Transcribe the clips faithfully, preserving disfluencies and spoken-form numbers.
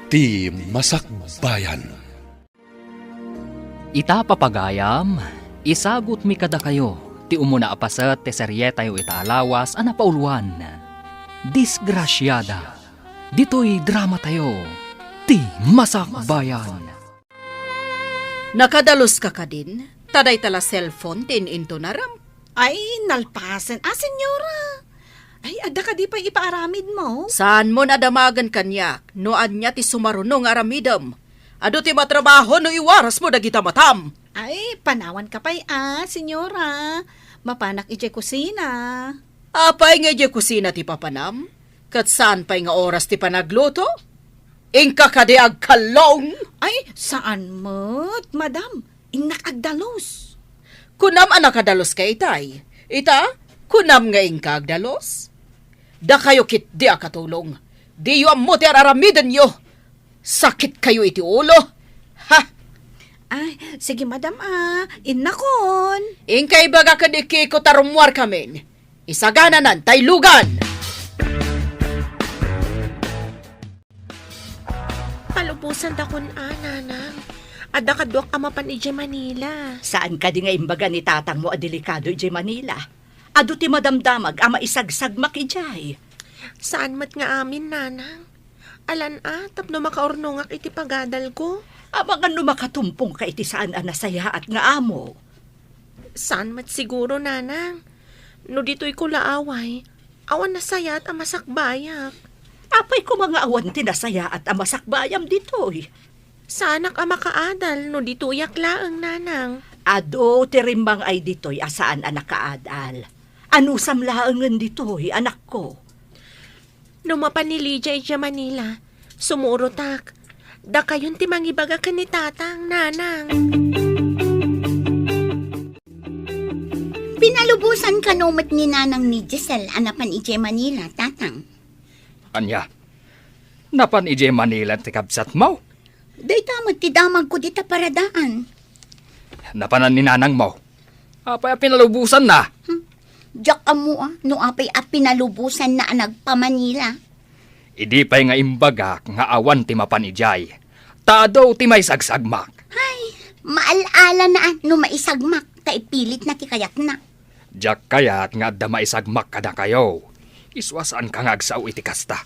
Ti Masakbayan. Ita, papagayam, isagutmi kadakayo ti umuna a paset ti serietayo ita a lawas a napauluan, Disgrasiada. Ditoy dramatayo, Ti Masakbayan. Nakadaluska kadin? Ta dayta la cellphone ti in-intunaram. Ay, nalpasen. Ah, senyora. Ay, adda kadi pay ipaaramidmo? Saanmon a damagen kaniak no ania ti sumaruno nga aramidem. Adu ti matrabaho no iwarasmo dagita matam. Ay, panawanka pay, ah, senyora. Mapanak idiay kusina. Apay nga idiay kusina ti papanam? Ket saan pay nga oras ti panagluto? Inka kadi agkallong? Ay, saan met, madam. Innak agdalus. Kunam a nakadaluska itay. Ita, kunam nga inka agdalus? Dakayo ketdi a katulong. Diyo ammo ti ar-aramidenyo. Sakitkayo iti ulo. Ha? Ay, sige, madam, ah. Innakon. Inka ibaga ken ni Kiko ta rummuarkamin. Isagananan tay lugan. Palubosan dakon a, nanang. Adda kaduak a mapan idiay Manila. Saan kadi nga imbaga ni tatangmo a delikado idiay Manila? Adu ti madamdamag a maisagsagmak idiay. Saan met nga amin, nanang. Alan a, tapno makaurnongak iti pagadalko. Amangan no makatumpongka iti saan a nasayaat nga amo. Saan met siguro, nanang. No ditoyko la away, awan nasayaat a masakbayak. Apay koma nga awan ti nasayaat a masakbayam ditoy? Saanak a makaadal no ditoyak laeng, nanang. Adu ti rimmang-ay ditoy a saan a nakaadal. Anusam laengen ditoy, anakko. No mapan ni Lydia idiay Manila, sumurotak. Dakayon ti mangibaga ken ni tatang, nanang. Pinalubosan kano met ni nanang ni Giselle a napan idiay Manila, tatang. Ania? Napan idiay Manila ti kabsatmo? Dayta met ti damagko dita paradaan. Napanan ni nanangmo? Apay a pinalubosanna? Hmm. Diak ammo a no apay a pinalubosanna a nagpa-Manila. Idi pay nga imbagak nga awan ti mapan idiay, ta adu ti maisagsagmak. Ay, maal-ala na a no maisagmak ta ipilitna ti kayatna. Diak kayat nga adda maisagmak kadakayo. Isu a saanka nga agsao iti kasta.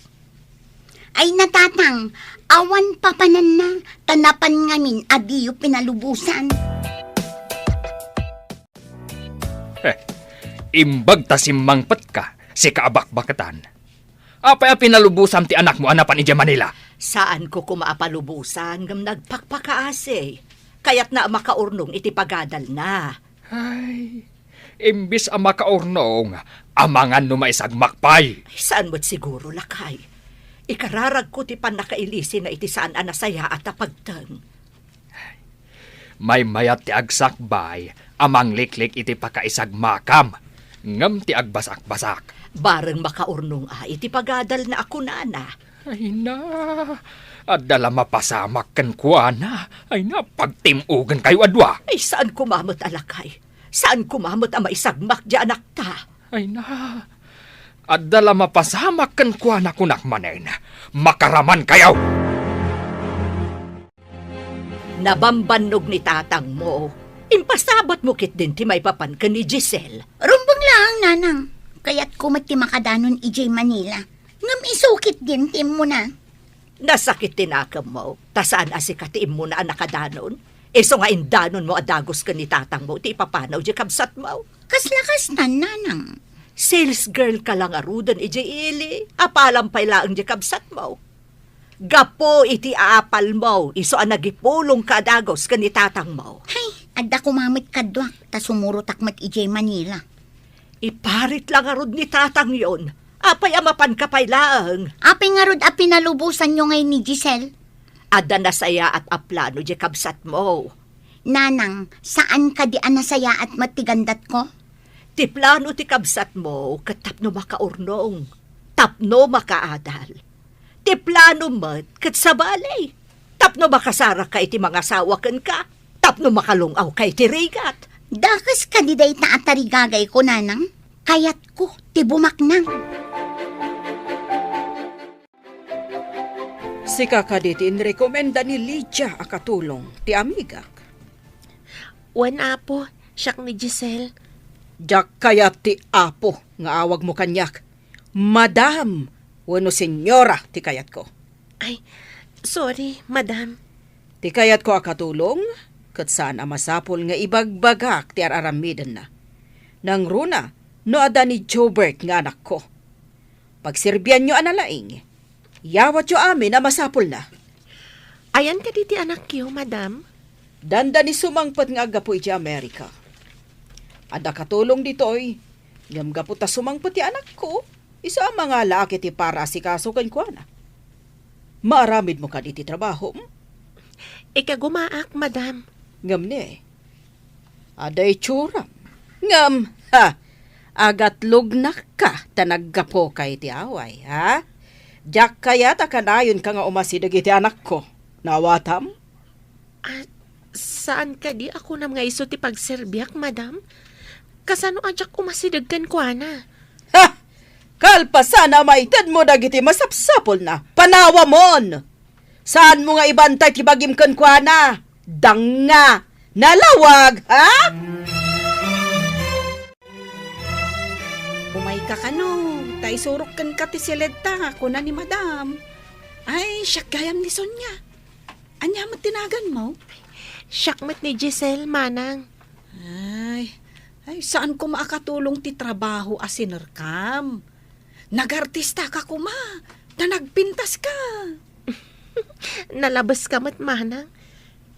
Ay, natatang, awan papananna, ta napan ngamin a diyo pinalubosan. Eh, imbag ta simmangpetka, sika a bakbaketan. Apay a pinalubosam ti anakmo a napan idiay Manila? Saanko koma a palubosan ngem nagpakpakaasi. Kayatna a makaurnong iti pagadalna. Ay, imbis a makaurnong, amangan no maisagmak pay. Saan met siguro, lakay. Ikararagko ti pannakailisina iti saan a nasayaat a pagteng. Maymayat ti agsakbay a mangliklik iti pakaisagmakam, ngem ti agbasakbasak. Bareng makaurnong a iti pagadalna a kunana. Ay na, adda la mapasamak kenkuana. Ay na, pagtim-ogenkayo a dua. Ay, saan koma met a lakay. Saan koma met a maisagmak diay anakta. Ay na, adda la mapasamak kenkuana, kunak manen. Makaramankayo! Nabambannog ni tatangmo. Impasabatmo ketdin ti maipapan ken ni Giselle. Rumbeng laeng, nanang. Kayatko met ti makadanon idiay Manila. Ngem isu ketdin ti immuna. Nasakit ti nakemmo, ta saan a sika ti immuna a nakadanon. Isu nga indanonmo a dagus ken ni tatangmo ti ipapanaw diay kabsatmo. Kasla kastan, nanang. Sales girl ka la ngaruden idiay ili. Apalam pay laeng diay kabsatmo. Gapu iti aapalmo, isu a nagipulongka a dagus ken ni tatangmo. Hay, adda koma met kaduak, ta sumurotak met idiay Manila. Iparit la ngarud ni tatangyon. Apay a mapanka pay laeng? Apay ngarud a pinalubosanyo ngay ni Giselle? Adda nasayaat a plano diay kabsatmo. Nanang, saan kadi a nasayaat met ti gandatko? Ti plano ti kabsatmo ket tapno makaurnong, tapno makaadal. Ti plano met ket sabali, tapno makasarakka iti mangasawa kenka, tapno makalung-awka iti rigat. Dakes kadi dayta a tarigagayko, nanang? Kayatko ti bumaknang. Sika kadi ti inrekomenda ni Lydia a katulong ti amigak? Wen, Apo, siak ni Giselle. Diak kayat ti apo nga awagmo kaniak. Madam wenno senyora ti kayatko. Ay, sorry, madam. Ti kayatko a katulong, ket saan a masapul nga ibagbagak ti ar-aramidenna. Nangruna, no adda ni Jobert nga anakko. Pagserbianyo a nalaing. Yawatyo amin a masapulna. Ayan kadi ti anakyo, madam? Dandani sumangpet nga aggapu iti Amerika. Adda katulong ditoy, ngem gapu ta sumangpet ti anakko, isu a mangalaak iti paraasikaso kenkuana. Maaramidmo kadi ti trabahom? Ikagumaak, madam. Ngem ne, adda itsuram. Ngem, ha, agatlognakka ta naggapuka iti away, ha? Diak kayat a kanayonka nga umasideg iti anakko. Naawatam? Ah, saan kadi a kunam nga isu ti pagserbiak, madam? Kasano a diak umasideg kenkuana? Ha! Kalpasan a maitedmo dagiti masapsapulna, panawamon! Saanmo nga ibantay ti bagim kenkuana? Danga! Nalawag, ha? Umayka kano, ta isurok kenka ti siledta, kuna ni madam. Ay, siak gayam ni Sonia. Ania met ti naganmo? Siak met ni Giselle, manang. Ay, ay, saan koma a katulong ti trabaho a sinerkam. Nagartistaka koma, ta nagpintaska. Nalabeska met, manang.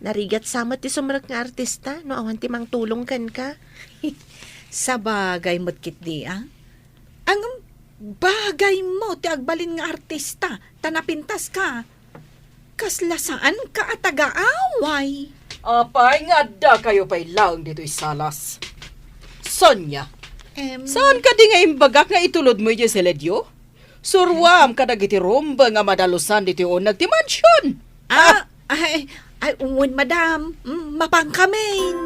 Narigat sa met ti sumrek nga artista no awan ti mangtulong kenka. Sabagay met ketdi, a? Ngem, bagaymo ti agbalin nga artista, ta napintaska. Kasla saanka a taga-away. Apay nga addakayo pay laeng ditoy salas? Sonia, Em. Saan kadi nga imbagak nga itulodmo idiay siledyo? Suruam kadagiti rumbeng a madalusan ditoy uneg ti mansion. Ah, ay, ay, wen, madam. Mm, mapangkamin.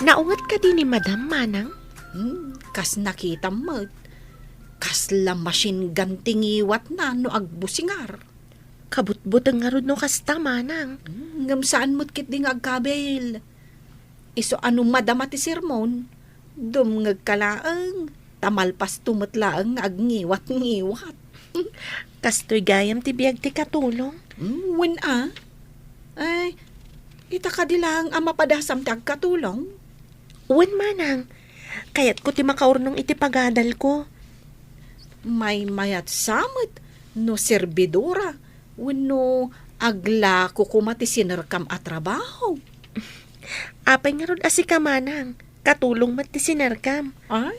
Naunget kadi ni madam, manang? Hmm, kas nakitam met. Kasla machine gun ti ngiwatna no agbusingar. Kabutbuteng ngarud no kasta, manang. Hmm, ngem saan met ketdi nga agkabil. Isu a no madama ti sermon, dumngegka laeng, ta malpasto met laeng nga agngiwat-ngiwat. Kastoy gayam ti biag ti katulong? Hmm, wen a. Ay, ita kadi laeng a mapadasam ti agkatulong? Wen, manang. Kayatko ti makaurnong iti pagadalko. Maymayat sa met no serbidora wenno aglako koma ti sinerkam a trabaho. Apay ngarud a sika, manang? Katulong met ti sinerkam. Ay,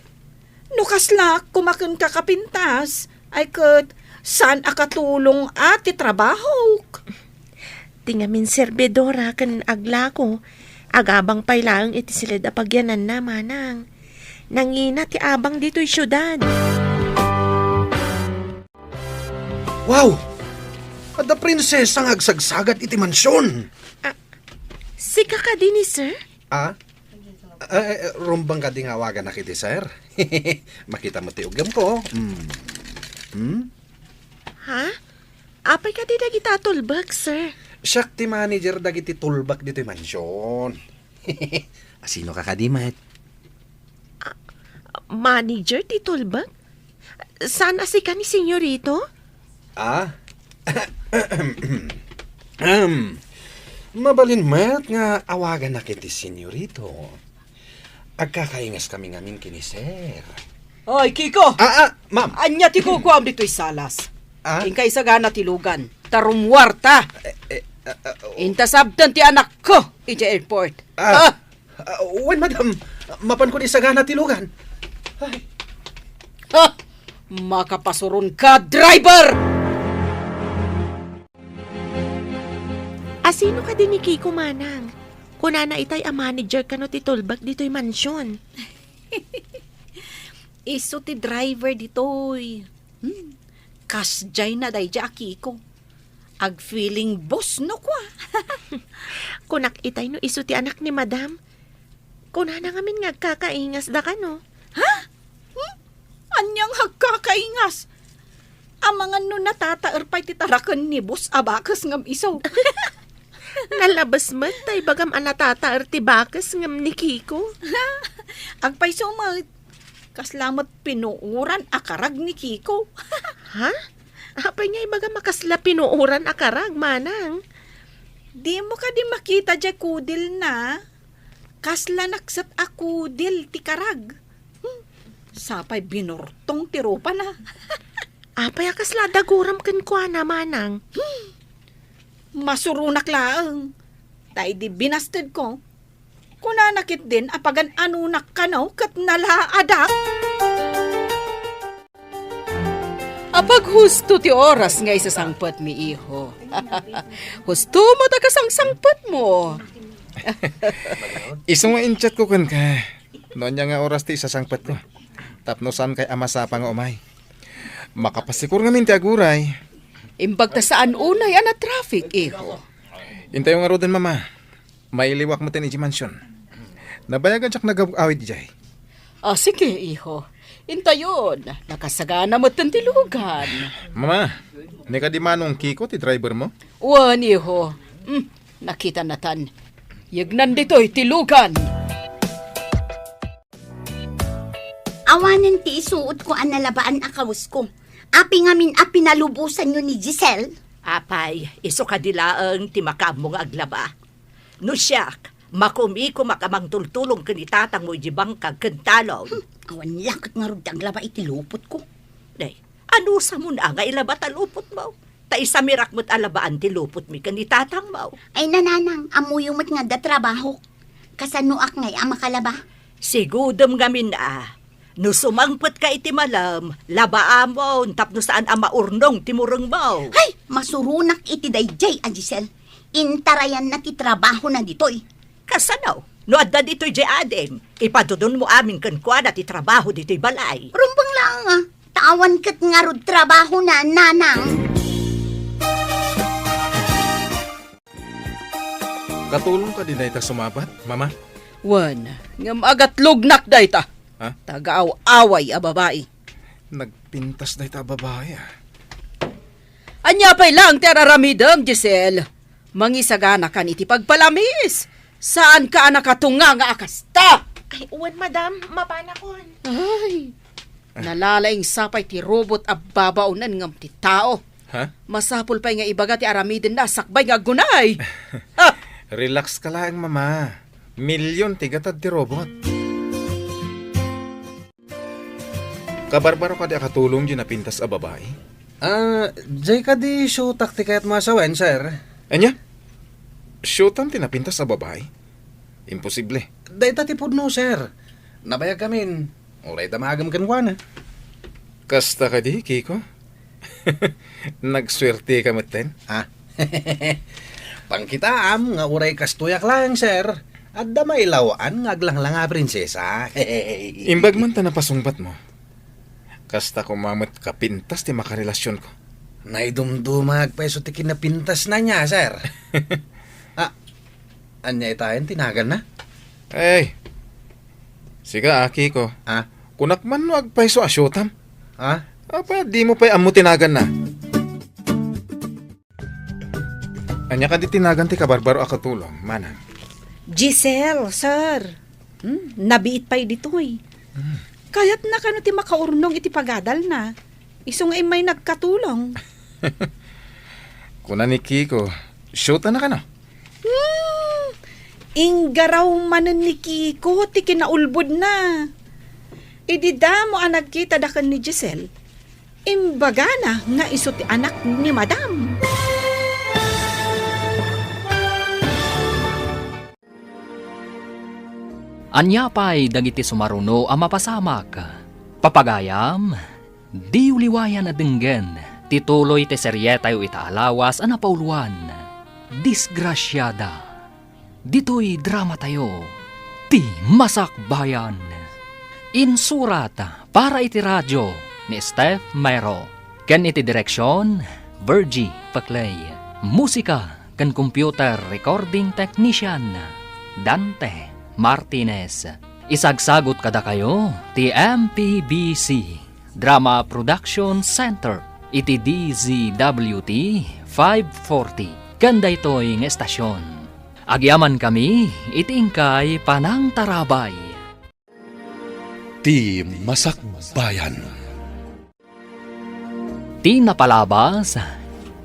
no kasla koma kenka kapintas, ay ket saan a katulong a ti trabahok. Ti ngamin serbidora ken aglako, agabang pay laeng iti siled a pagyananna, manang. Nangina ti abang ditoy siudad. Wow! Adda prinsesa nga agsagsagat iti mansion. Ah, sika kadi ni sir? Ah? Eh, eh, rumbeng kadi nga awaganak iti sir? Makita mo ti uggamko. Hmm. Hmm? Ha? Apay kadi dagita a tulbek, sir? Siak ti manager dagiti tulbek ditoy mansion. Asino ka kadi met? Ah, manager ti tulbek? Saan a sika ni Senyorito? Ah? Ahem. Mabalin met nga awaganak iti Senyorito. Agkakaingas kami ngamin ken ni Sir. Oy, Kiko! Ah, ah, ma'am. Ania ti kukuam ditoy salas? Ah? Inka isagana ti lugan. Ta rummuarta. Eh, eh, ah, ah, oh. Inta sabten ti anakko idiay airport. Ah. Ah! Ah, wen, madam. Mapanko isagana ti lugan. Ay. Ha! Makapasuron ka, driver! Asino kadi ni Kiko, manang? Kunana itay a manager kano ti tulbek ditoy mansion. Isu ti driver ditoy. Hmm. Kasdiay na daydiay a Kiko. Agfeeling boss no kua. Kunak itay no isu ti anak ni madam. Kunana ngamin nga agkakaingas da kano. Ha? Hmm? Ania nga agkakaingas? Amangan no natataer pay ti taraken ni boss a bakes ngem isu. Nalabes met ta ibagam a natataer ti bakes ngem ni Kiko. Agpayso met, kasla met pinuoran a karag ni Kiko. Ha? Apay nga ibagam a kasla pinuoran a karag, manang? Dimo kadi makita diay kudilna? Kasla nakset a kudil ti karag. Hmm. Sapay binurtong ti rupana. Apay a kasla daguram kenkuana, manang? Hmm. Masuronak laeng. Ta idi binastedko, kunana ketdin a pagan-anonak kano ket nalaadak. Apaghusto ti oras nga isasangpetmi, iho. Husto met a kasangsangpetmo. Isu nga in-chatko kenka no ania nga oras ti isasangpetko. Tapno saankay a masapa nga umay. Makapasikor ngamin ti aguray. Imbag ta saan unay a na-traffic, iho. Intayo ngaruden, Mama. Mailiwak metten idiay mansion. Nabayag a diak nagaw-awid idiay. Ah, sige, iho. Intayon, nakasagana metten ti lugan. Mama, ni kadi Manong Kiko ti drivermo? Wen, iho. Hmm, nakitanatan. Yegnan ditoy ti lugan. Awanen ti isuotko a nalabaan a kawesko. Apay ngamin a pinalubosanyo ni Giselle? Apay, isu kadi laeng ti makaammo nga aglaba. No siak, makumikumak a mangtultulong ken ni tatangmo idiay bangkag ken talon. Hmm, awan la ket ngarud ti aglaba iti lupotko. Day, anusamon a nga ilaba ta lupotmo? Ta isamirak met a labaan ti lupotmi ken ni tatangmo. Ay, nanang, ammoyo met nga adda trabahok. Kasanoak ngay a makalaba? Sigudem ngamin a, no sumangpetka iti malem, labaamon tapno saan a maurnong ti murengmo. Hay, masuronak iti daydiay a Giselle. Intarayanna ti trabahona ditoy. Kasano? No adda ditoy diay adim, ipadudonmo amin kenkuana ti trabaho ditoy balay. Rumbeng laeng a, ta awan ket ngarud trabahona, nanang. Katulong kadi dayta sumabat, Mama? Wen, ngem agatlognak dayta. Ha? Taga-aw-away a babai. Nagpintas dayta a babai, ah. Ania pay laeng ti ar-aramidem, Giselle? Mangisaganakan iti pagpalamiis. Saanka a nakatunga nga a kasta. Ay, wen, madam, mapanakon. Ay, nalalaing sapay ti robot a babaonen ngem ti tao. Ha? Masapul pay nga ibaga ti aramidenna a sakbay nga aggunay. Ha! Relax ka laeng, Mama. Milyon ti gatad ti robot. Kabarbaro kadi a katulong diay napintas a babai? Ah, diay kadi siotak ti kayatmo a sawen, sir? Ania? Siotam ti napintas a babai? Imposible. Dayta ti pudno, sir. Nabayagkamin, uray damagem kenkuana. Kasta kadi, Kiko? Nagsuerteka metten? Ah. Pangkitaam nga uray kastoyak laeng, sir. Adda mailaw-an nga aglanglang a prinsesa. Imbag man ta napasungbatmo. Kasta koma met kapintas ti makarelasionko. Naidumduma nga agpayso ti kinapintasna nia, sir. Ah, ania itayen ti naganna? Ay, sika, aki ko. Ah? Kunak man no agpayso a siotam. Ah? Apa, dimo pay ammo ti naganna? Ania kadi ti nagan ti kabarbaro a katulong, manang? Giselle, sir. Hmm, nabiit pay ditoy. Hmm. Kayatna kano ti makaurnong iti pagadalna. Isu nga immay nagkatulong. Kuna ni Kiko, shoot na kano? Hmm, inggaraw manen ni Kiko ti kinaulbodna. Idi damo a nagkita daken ni Giselle, imbagana nga isu ti anak ni Madam. Ania pay dagiti sumaruno a mapasamak? Papagayam, diyo liwayan a denggen ti tuloy ti serietayo ita a lawas a napauloan, Disgrasiada. Ditoy dramatayo, Ti Masakbayan. Insurat para iti radio ni Steph Mero, ken iti direksion, Virgie Paclay. Musika ken computer recording technician, Dante Martinez. Isagsagut kadakayo ti M P B C Drama Production Center. iti D Z W T five forty ken daytoy nga estasion. Agyamankami iti inkay panangtarabay. Ti Masakbayan. Ti napalabas,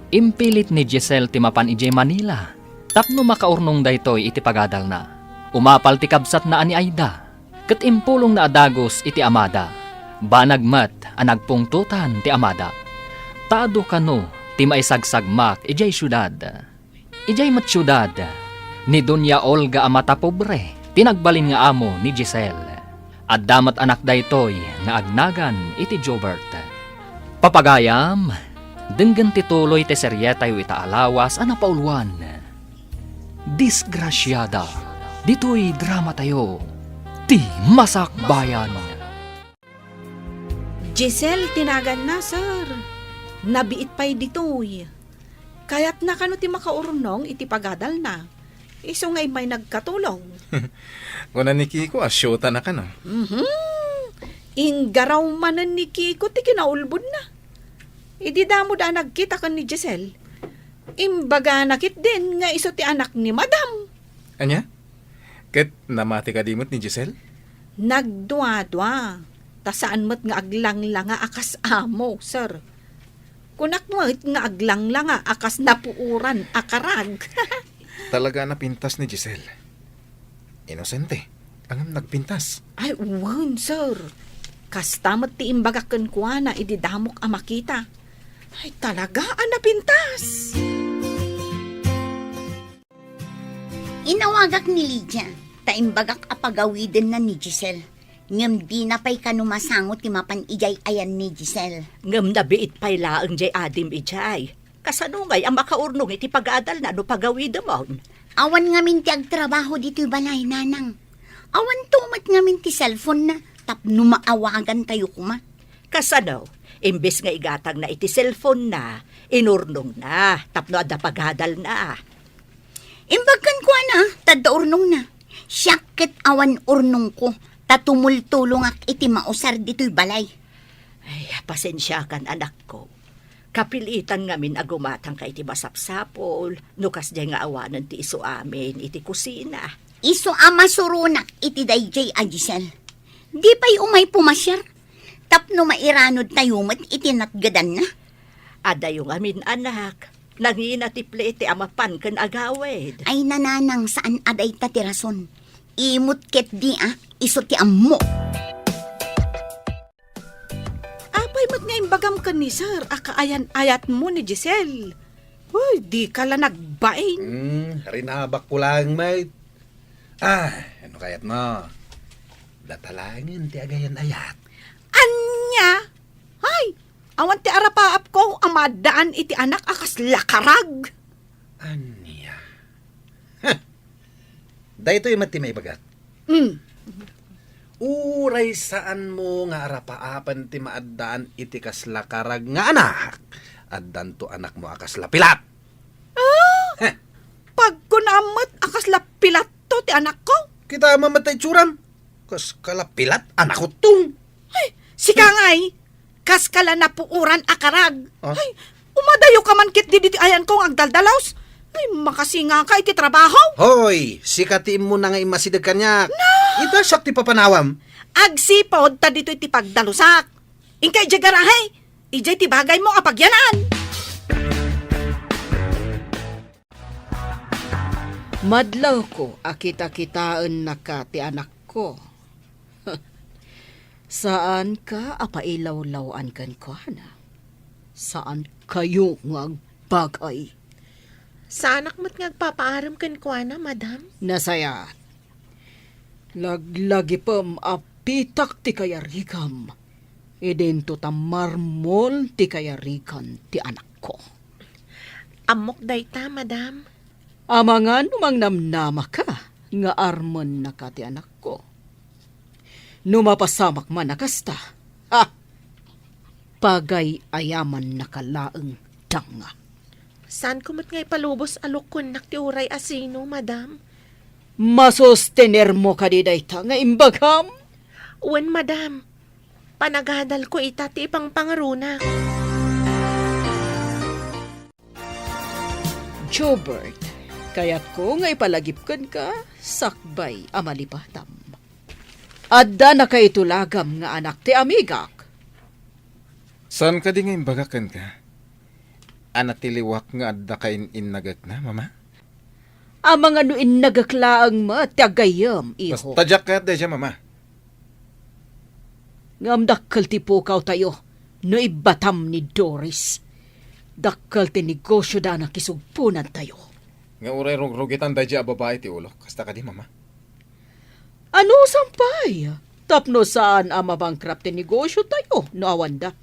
impilit ni Giselle ti mapan idiay Manila tapno makaurnong daytoy iti pagadalna. Umapal ti kabsatna a ni Aida, ket impulongna a dagus iti amada. Banag met a nagpungtotan ti amada. Ta adu kano ti maisagsagmak idiay siudad. Idiay met siudad, ni Doña Olga a matapobre ti nagbalin nga amo ni Giselle. Adda met anak daytoy nga agnagan iti Jobert. Papagayam, denggen ti tuloy ti serietayo ita a lawas a napauluan, Disgrasiada, ditoy dramatayo, Ti Masakbayan. Giselle ti naganna, sir. Nabiit pay ditoy. Kayatna kano ti makaurnong iti pagadalna. Isu nga immay nagkatulong. Kuna ni Kiko a siyota na kano. Mhm. Inggaraw manen ni Kiko ti kinaulbodna. Idi damo da nagkita ken ni Giselle, imbagana ketdin nga isu ti anak ni Madam. Ania? Ket namati kadi met ni Giselle? Nagduadua, ta saan met nga aglanglanga a kas amo, sir. Kunak met nga aglanglanga a kas napuoran a karag. Talaga a napintas ni Giselle. Inosente, ngem nagpintas. Ay, wen, sir. Kasta met ti imbagak kenkuana idi damok a makita. Ay, talaga a napintas. Inawagak ni Lydia, ta imbagak a pagawidenna ni Giselle. Ngem dina pay kano masango ti mapan idiay ayan ni Giselle. Ngem nabiit pay laeng diay adim idiay. Kasano ngay a makaurnong iti pagadalna no pagawidemon? Awan ngamin ti agtrabaho ditoy balay, nanang. Awanto met ngamin ti cellphone-na tapno maawagantayo koma. Kasano? Imbes nga igatangna iti cellphone-na, inurnongna tapno adda pagadalna. Imbag kenkuana, ta adda urnongna. Siak ket awan urnongko, ta tumultulongak iti mausar ditoy balay. Ay, pasensiakan, anakko. Kapilitan ngamin a gumatangka iti masapsapul, no kasdiay nga awanen ti isu amin iti kusina. Isu a masuronak iti daydiay a Giselle. Di pay umay pumasiar, tapno mairanodtayo met iti natgedanna. Adayo ngamin, anak. Nangina ti plete a mapan ken agawid. Ay, nanang, saan a dayta ti rason. Imot ketdi a, isu ti ammo. Apay met nga imbagam ken ni Sir a kaayan-ayatmo ni Giselle? Uy, dika la nagbain. Hmm, rinabakko laeng met. Ah, ano kayatmo? Data laengen ti agayan-ayat. Ania? Ay, awan ti arapaapko a maaddaan iti anak a kasla karag. Ania? Heh! Daytoy met ti maibagak. Mm. Uray saanmo nga arapaapen ti maaddaan iti kasla karag nga anak, addanto anakmo a kasla pilat. Ah? Heh. Pagkunam met a kasla pilatto ti anakko? Kita met ta itsuram. Kas kala pilat, anakko tong. Ay, sika ngay, kas kala napuoran a karag. Ah? Ay, umadayo ka man ketdi ditoy ayanko nga agdaldalus. Ay, makasingaka iti trabaho. Hoy, sika ti immuna nga immasideg kaniak. Na! Ita siak ti papanawam. Agsipud ta ditoy ti pagdalusak. Inka idiay garahe. Idiay ti bagaymo a pagyanan. Madlawko a kitakitaennaka ti anakko. Saanka a pailawlaw-an kenkuana. Saankayo nga agbagay. Saanak met nga agpapaarem kenkuana, madam. Nasayaat. Laglagipem a pitak ti kayarigam. Idinto ta marmol ti kayarigan ti anakko. Ammok dayta, madam. Amangan no mangnamnamaka nga armennaka ti anakko. No mapasamak man a kasta, ha! Pagay-ayamannaka laeng danga. Saanko met nga ipalubos a lukkonnak ti uray a sino, madam. Masostenermo kadi dayta nga imbagam? Wen, madam. Panagadalko ita ti ipangpangaronak. Jobert, kayatko nga ipalagip kenka sakbay a malipatam. Adda nakaitu lagam nga anak ti amigak. Saan kadi nga imbagak kenka? Ania ti liwak nga adda kain-innagekna, Mama? Amangan no innagek laeng met ti aggayyem, iho. Basta diak kayat daydiay, Mama. Ngem dakkel ti pukawtayo no ibbatam ni Doris. Dakkel ti negosioda a nakisugponantayo. Nga uray rugrugitan daydiay a babai ti ulok. Kasta kadi, Mama? Anusan pay? Tapno saan a mabankrupt ti negosiotayo no awanda.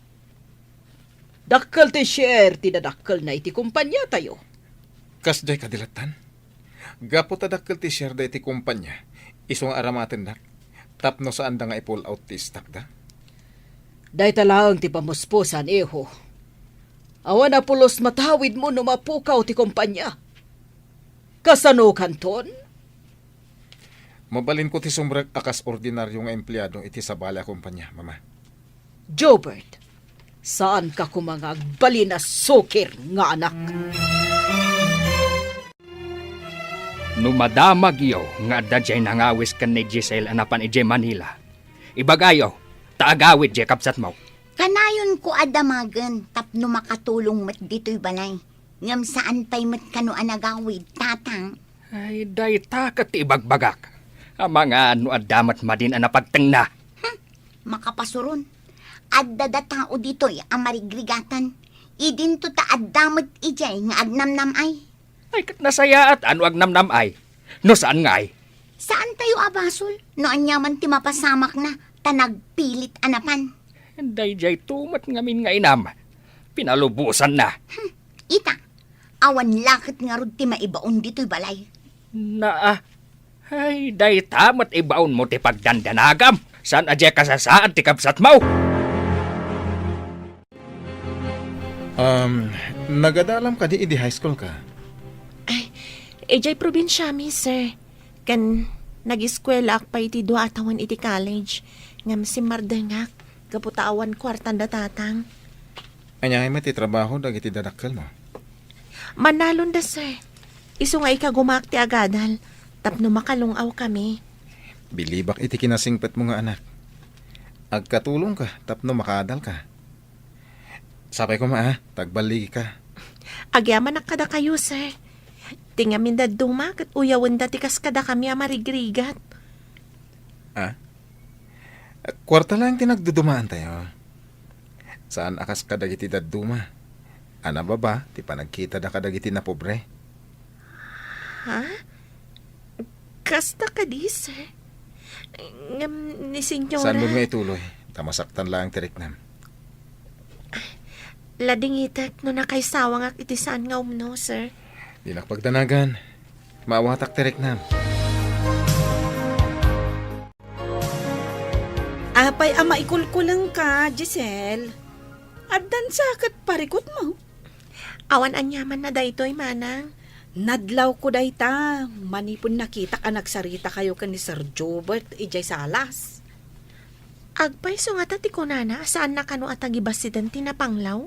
Dakkel ti share ti nadakkelna iti kompaniatayo. Kasdiay kadi lattan? Gapu ta dakkel ti share da iti kompania, isu nga aramatennak, tapno saanda nga i-pull out ti stock da? Dayta laeng ti pamuspusan, iho. Awan a pulos matawidmo no mapukaw ti kompania. Kasano kanton? Mabalinko ti sumrek a kas ordinario nga empleado iti sabali a kompania, Mama. Jobert, saanka koma nga agbalin a sukir nga anak. No madamagyo nga adda diay nangawis ken ni Giselle a napan idiay Manila, ibagayo, ta agawid diay kabsatmo. Kanayonko a damagen tapno makatulong met ditoy balay. Ngem saan pay met kano a nagawid, Tatang? Ay, dayta ket ti ibagbagak. Amangan no adda met madin a napagtengna. Hmm, makapasuron. Adda da tao ditoy a marigrigaten. Idinto ta adda met idiay nga agnamnam-ay. Ay, ket nasayaat a no agnamnam-ay. No saan ngay? Saantayo a basol no aniaman ti mapasamakna ta nagpilit a napan. Daydiay tumet ngamin nga inam. Pinalubosanna. Hmm, ita, awan la ket ngarud ti maibaon ditoy balay. Naa. Ay, dayta met ibaonmo ti pagdandanagam. Saan a diay kasasaad ti kabsatmo? Um, nagadalam kadi idi high school ka? Ay, idiay probinsiami, sir. Ken nagiskuelaak pay iti dua a tawen iti college. Ngem simmardengak gapu ta awan kuartan da tatang. Ania ngay met ti trabaho dagiti dadakkelmo? Manalon da, sir. Isu nga ikagumaak ti agadal tapno makalung-aw kami. Bilibak iti kinasingpetmo nga anak. Agkatulongka tapno makaadalka. Sapay koma, a, ta agballigika. Agyamanak kadakayo, sir. Ti ngamin dadduma ket uyawenda ti kas kadakami a marigrigat. A? Kuarta laeng ti nagdudumaantayo. Saan a kas kadagiti dadduma a nababa ti panagkitada kadagiti napobre. Ha? Kasta kadi, sir? Ngem ni Senyora. Saanmo nga ituloy, ta masaktan laeng ti riknam. Ladingitek no nakaisawangak iti saan nga umno, sir. Dinak pagdanagan. Maawatak ti riknam. Apay a maikulkulengka, Giselle? Addan sa ket parikutmo? Awan aniamanna daytoy, manang. Nadlawko dayta, manipud nakitak a nagsaritakayo ken ni Sir Jobert idiay salas. Agpayso ngata ti kunana a saanna kano a tagibasiden ti napanglaw?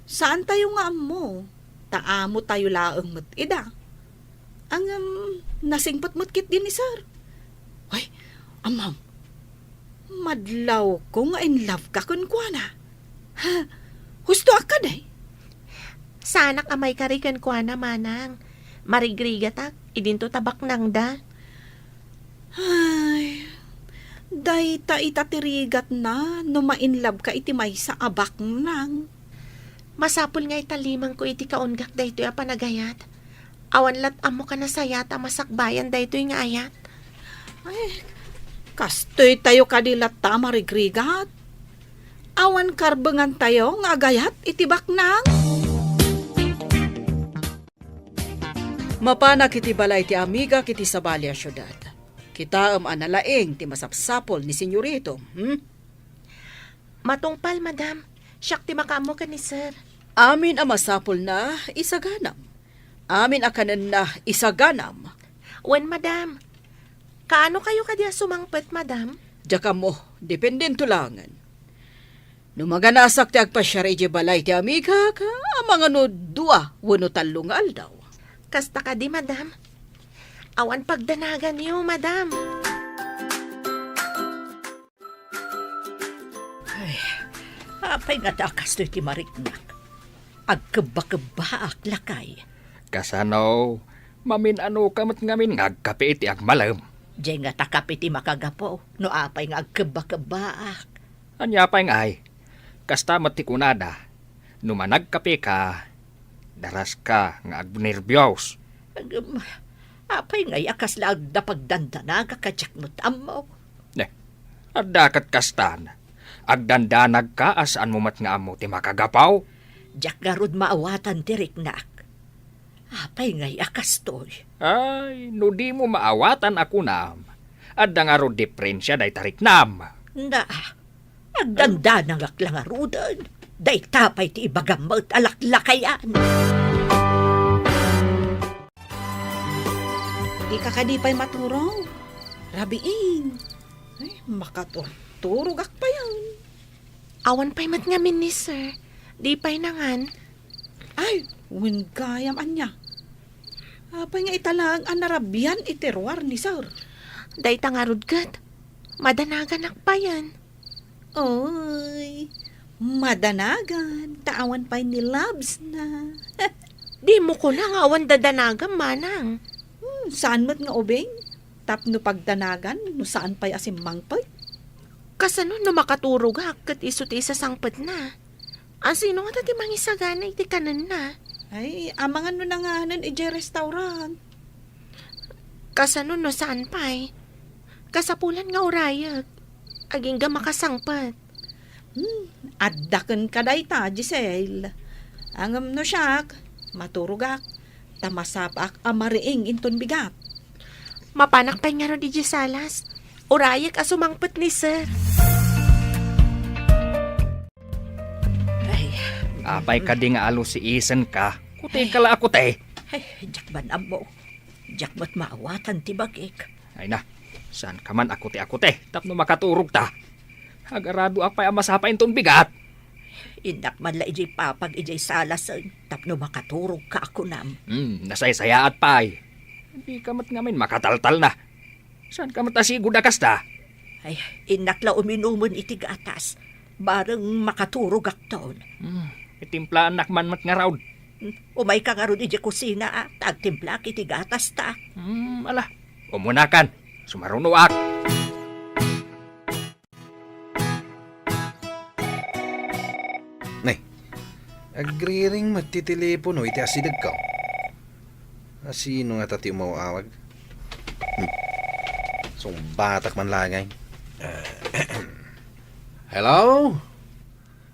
Saantayo nga ammo, ta amotayo laeng met ida. Ngem, nasingpet met ketdi ni Sir. Ay, ammom, madlawko nga in love ka kenkuana. Ha? Husto a kadi? Saanak a maikari kenkuana, manang. Marigrigatak, idinto ta baknangda. Ay, dayta ita ti rigatna no ma-in love ka iti maysa a baknang. Masapul nga italimangko iti kaunggak daytoy a panagayat. Awan lat ammo ka nasayaat a masakbayan daytoy nga ayat. Ay, kastoytayo kadi latta a marigrigat. Awan karbengantayo nga agayat iti baknang. Mapanak iti balay ti amigak iti sabali a siudad. Kitaem a nalaing ti masapsapul ni Senyorito, hmm? Matungpal, madam. Siak ti makaammo ken ni sir. Amin a masapulna, isaganam. Amin a kanenna, isaganam. Wen, madam. Kaanokayo kadi a sumangpet, madam? Diak ammo, dependento laengen. No maganasak ti agpasiar idiay balay ti amigak, amangan no dua wenno tallo nga aldaw. Kasta kadi, madam? Awan pagdanaganyo, madam. Ay, apay ngata a kastoy ti mariknak? Agkebba-kebbaak, lakay. Kasano? Mamin-ano ka met ngamin nga agkape iti agmalem? Diay ngata kape ti makagapu no apay nga agkebba-kebbaak. Ania pay ngay? Kasta met ti kunada, no managkape ka, daras ka nga agnerbios. Agem, apay ngay a kasla agda pagdandanagak a diak met ammo? Ne, adda ket kastan. Agdandanag ka a saan mo met nga ammo ti makagapu? Diak ngarud maawatan ti riknak. Apay ngay a kastoy? Ay, no di mo maawatan a kunam, adda ngarud diferensia dayta riknam. Na, agdandanagak la ngaruden. Dayta pay ti ibagam met a laklakayan. Dika kadi pay maturog? Rabiin. Ay, makaturturogak payen. Awan pay met ngamin ni sir. Di pay nangan. Ay, wen gayam ania. Apay nga ita laeng a narabian iti ruar ni sir? Dayta ngarud ket, madanaganak payen. Oy, madanagan, ta awan pay ni labs na. Di mo kuna nga awan dadanagam, manang. Hmm, saan met nga ubing? Tapno pagdanagan no saan pay a simmangpet? Kasano no makaturogak ket isu ti isasangpetna? Asino ngata ti mangisagana iti kanenna? Ay, amangan no nanganen idiay restaurant. Kasano no saan pay? Kasapulan nga urayek. Agingga makasangpet. Hmm, adda kenka dayta, Giselle. Ngem no siak, maturogak, ta masapaak a mariing inton bigat. Mapanak pay ngarud idiay salas. Urayek a sumangpet ni sir. Ay. Apay kadi nga alusiisenka? Kuteka la a kute. Ay, diak man ammo. Diak met maawatan ti bagik. Ay na, saan ka man a kute a kute tapno makaturogta? Agaradoak pay a masapa inton bigat. Innak man la idiay papag idiay salasen tapno makaturogka a kunam. Hmm, nasaysayaat pay. Dika met ngamin makataltalna. Saan ka met a sigud a kasta? Ay, innak la uminumen iti gatas. Bareng makaturogakton. Hmm, itimplaannak man met ngarud. Hmm, umayka ngarud idiay kusina, a, ta agtimplaak iti gatasta. Hmm, ala. Umunakan. Sumarunoak. Nay, agriring met ti telepono iti asidegko. Asino ngata ti umaw-awag? Hmm. Sungbatak man la ngay. Hello?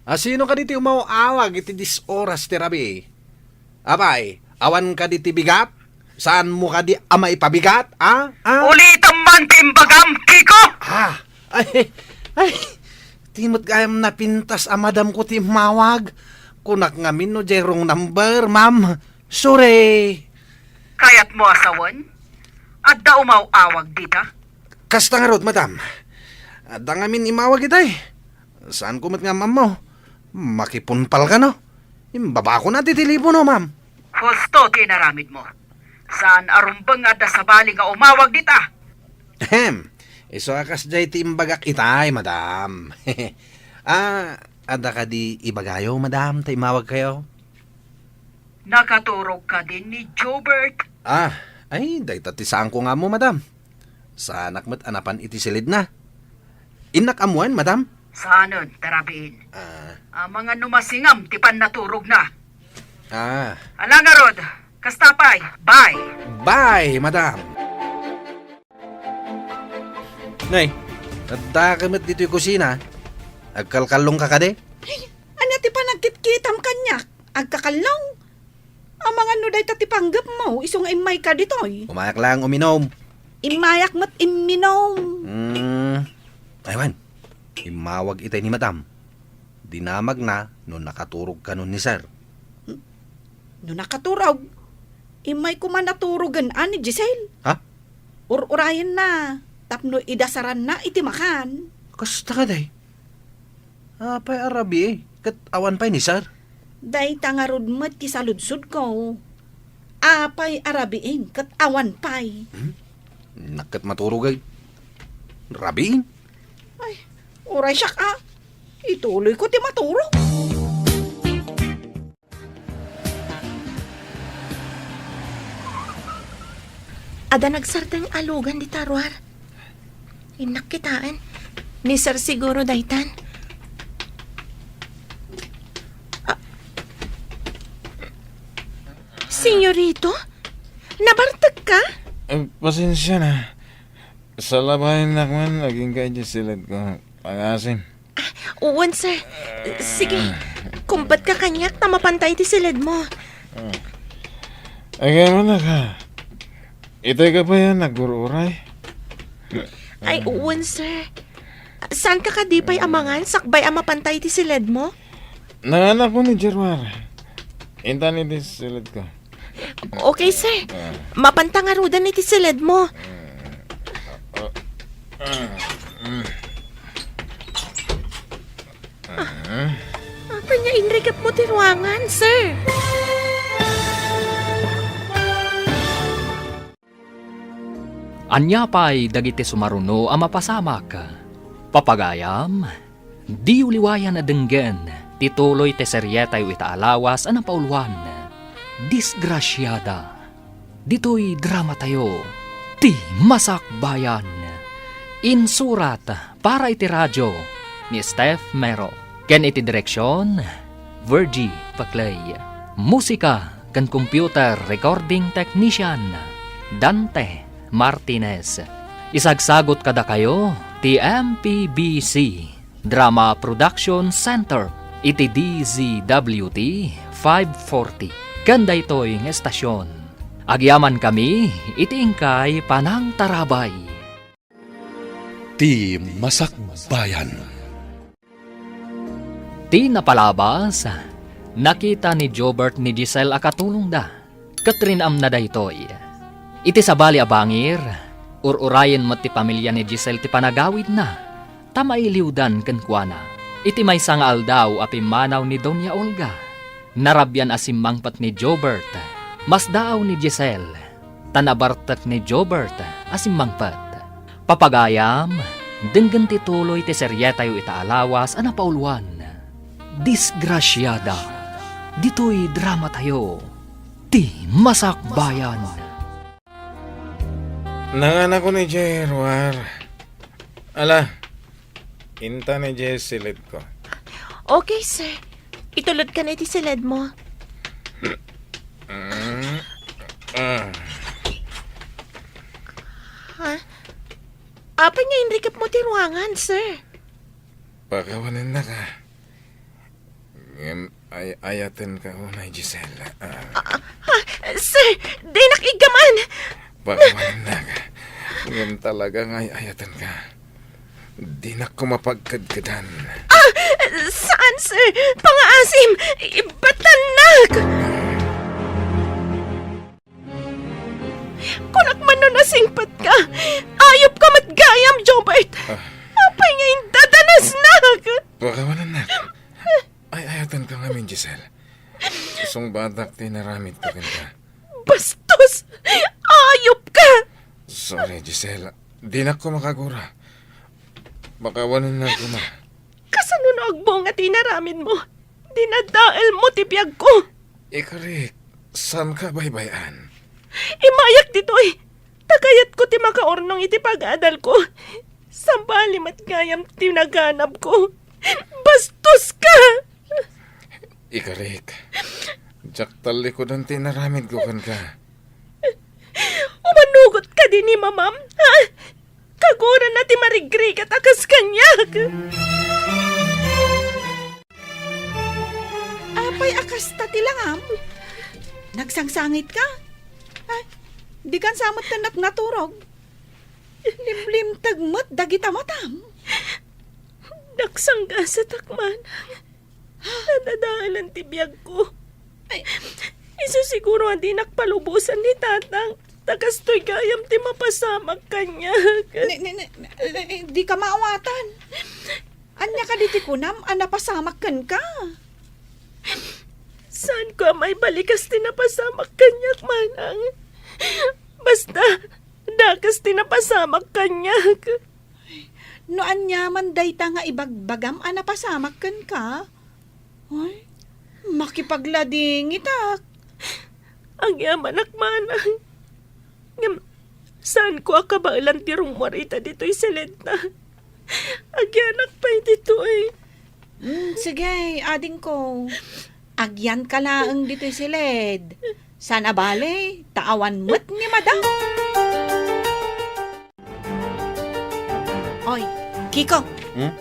Asino kadi ti umaw-awag iti dies oras ti rabii? Apay, awan kadi ti bigat? Saanmo kadi a maipabigat, a? A? Ulitem man ti imbagam, Kiko! Ah, ay, ay, ti met gayam napintas a madamko ti immawag. Kunak ngamin no diay wrong number, ma'am. Sorry. Kayatmo a sawen? Adda umaw-awag dita? Kasta ngarud, madam. Adda ngamin immawag itay. Saanko met nga ammo. Makipunpal kano? Imbabakon a ti telepono, ma'am. Husto ti inaramidmo. Saan a rumbeng nga adda sabali nga umawag dita. Ahem. Isu a kasdiay ti imbagak itay, madam. Ah, adda kadi ibagayo, madam, ta immawagkayo? Nakaturog kadin ni Jobert? Ah, ay, dayta ti saanko nga ammo, madam. Saanak met a napan iti silidna. Innak ammoen, madam? Saanen, ta rabiin. Ah. Amangan no masingam ti pannaturogna. Ah. Ala ngarud, kasta pay. Bye. Bye, madam. Nay, addaka met ditoy kusina. Agkalkallongka kadi? Ay, ania ti panagkitkitam kaniak? Agkakallong? Amangan no dayta ti panggepmo, isu nga immayka ditoy. Umayak lang uminom. Immayak met imminom. Hmm. Aywan. Immawag itay ni madam. Dinamagna no nakaturog kano ni sir. No nakaturog, immay koma naturogen a ni Giselle. Ha? Ur-urayenna tapno idasaranna iti makan. Kasta kadi? Apay a rabii, ket awan pay ni sir? Dayta ngarud met ti saludsodko. Apay a rabiin ket awan pay? Hmm? Innak ket maturog ay. Rabiin? Ay, uray siak a. Ituloyko ti maturog. Adda nagsardeng a lugan dita ruar. Innak kitaen. Ni Sir siguro daytan. Ah. Senyorito? Nabartek ka? Eh, pasensia na. Salabayennak man, agingga iti siledko. Pangasim. Ah, uwan, sir. Sige, kumbat ka kaniak ta mapantay ti siledmo. Agay man ka. Itay ka pa yan, naggur-uray. Ay, uwan, sir. Saan ka kadi pay amangan, sakbay a mapantay ti siledmo? Nanganak ko ni Germar. Intan iti siledko. Okay, sir. Mapanta ngaruden iti siledmo. Apay nga inrikepmo ti ruangan, sir? Ania pay dagiti sumaruno a mapasamak? Papagayam, diyo liwayan a denggen ti tuloy ti serietayo ita a lawas a napauluan, Disgrasiada. Ditoy dramatayo, Ti Masakbayan. Insurat para iti radio ni Steph Mero, ken iti direksion, Virgie Paclay. Musika ken computer recording technician, Dante Martinez. Isagsagot kadakayo ti M P B C Drama Production Center iti D Z W T five forty. Ken daytoy nga estasion, agyamankami iti inkay panangtarabay. Ti Masakbayan. Ti napalabas, nakita ni Jobert ni Giselle a katulongda, ket rinamna daytoy. Iti sabali a bangir, ur-urayen met ti pamilia ni Giselle ti panagawidna, ta mailiwdan kenkuana. Iti maysa nga aldaw a pimmanaw ni Doña Olga, narabian a simmangpet ni Jobert. Masdaaw ni Giselle, ta nabartek ni Jobert a simmangpet. Papagayam, denggen ti tuloy ti serietayo ita a lawas a napauluan, Disgrasiada. Ditoy dramatayo, Ti Masakbayan. Nanganakon idiay ruar. Ala, intan idiay siledko. Okay, sir. Itulodkan iti siledmo. Mm. Ah. Ha? Apay nga inrikepmo ti ruangan, sir? Pakawanennaka. Ngem ay-ayatenka unay, Giselle. Ah. Ah, ah, sir, dinak iggaman. Pakawanennaka. Ngem talaga nga ay-ayatenka. Dinak ko mapagkedkedan. Ah, saan, sir? Pangaasim! Ibatannak! Kunak man no nasingpetka. Ayupka met gayam, Jobert. Ah. Apay nga indadanasnak? Pakawanennak. Ay-ayatenka ngamin, Giselle. Sungbatak ti naramidko kenka. Bastos! Ayupka! Sorry, Giselle. Dinak ko makagura. Pakawanennak koma. Kasano no agbunga ti inaramidmo? Dinadaelmo ti biagko. Ikarik, saanka baybay-an? Immayak ditoy. Ta kayatko ti makaurnong iti pag-adalko. Sabali met gayam ti naganabko. Bastoska! Ikarik, diak tallikudan ti inaramidko kenka. Umanugot kadi ni Mamam, ha? Kagurana ti marigrigat a kas kaniak. Apay a kasta ti langam? Nagsangsangit ka? Ay, di kan sa met ket naturog. Limlimteg met dagita matam. Nagsanggasatak manang. Nadadaelan ti biagko. Ay. Isu siguro a dinak palubosan ni Tatang, ta kastoy gayam ti mapasamak kaniak. Ni, ni, ni, ni, di ka maawatan. Ania kadi ti kunam a napasamak kenka? Saanko a maibalikas ti napasamak kaniak, manang. Basta, dakes ti napasamak kaniak. No aniaman dayta nga ibagbagam a napasamak kenka, ay, makipagladingitak. Agyamanak, manang. Ngem, saanko a kabaelan ti rummuar ita ditoy siledna. Agyanak pay ditoy. Mm, sige, adingko. Agyanka laeng ditoy siled. Saan a bale, ta awan met ni madam. Oy, Kiko. Hmm?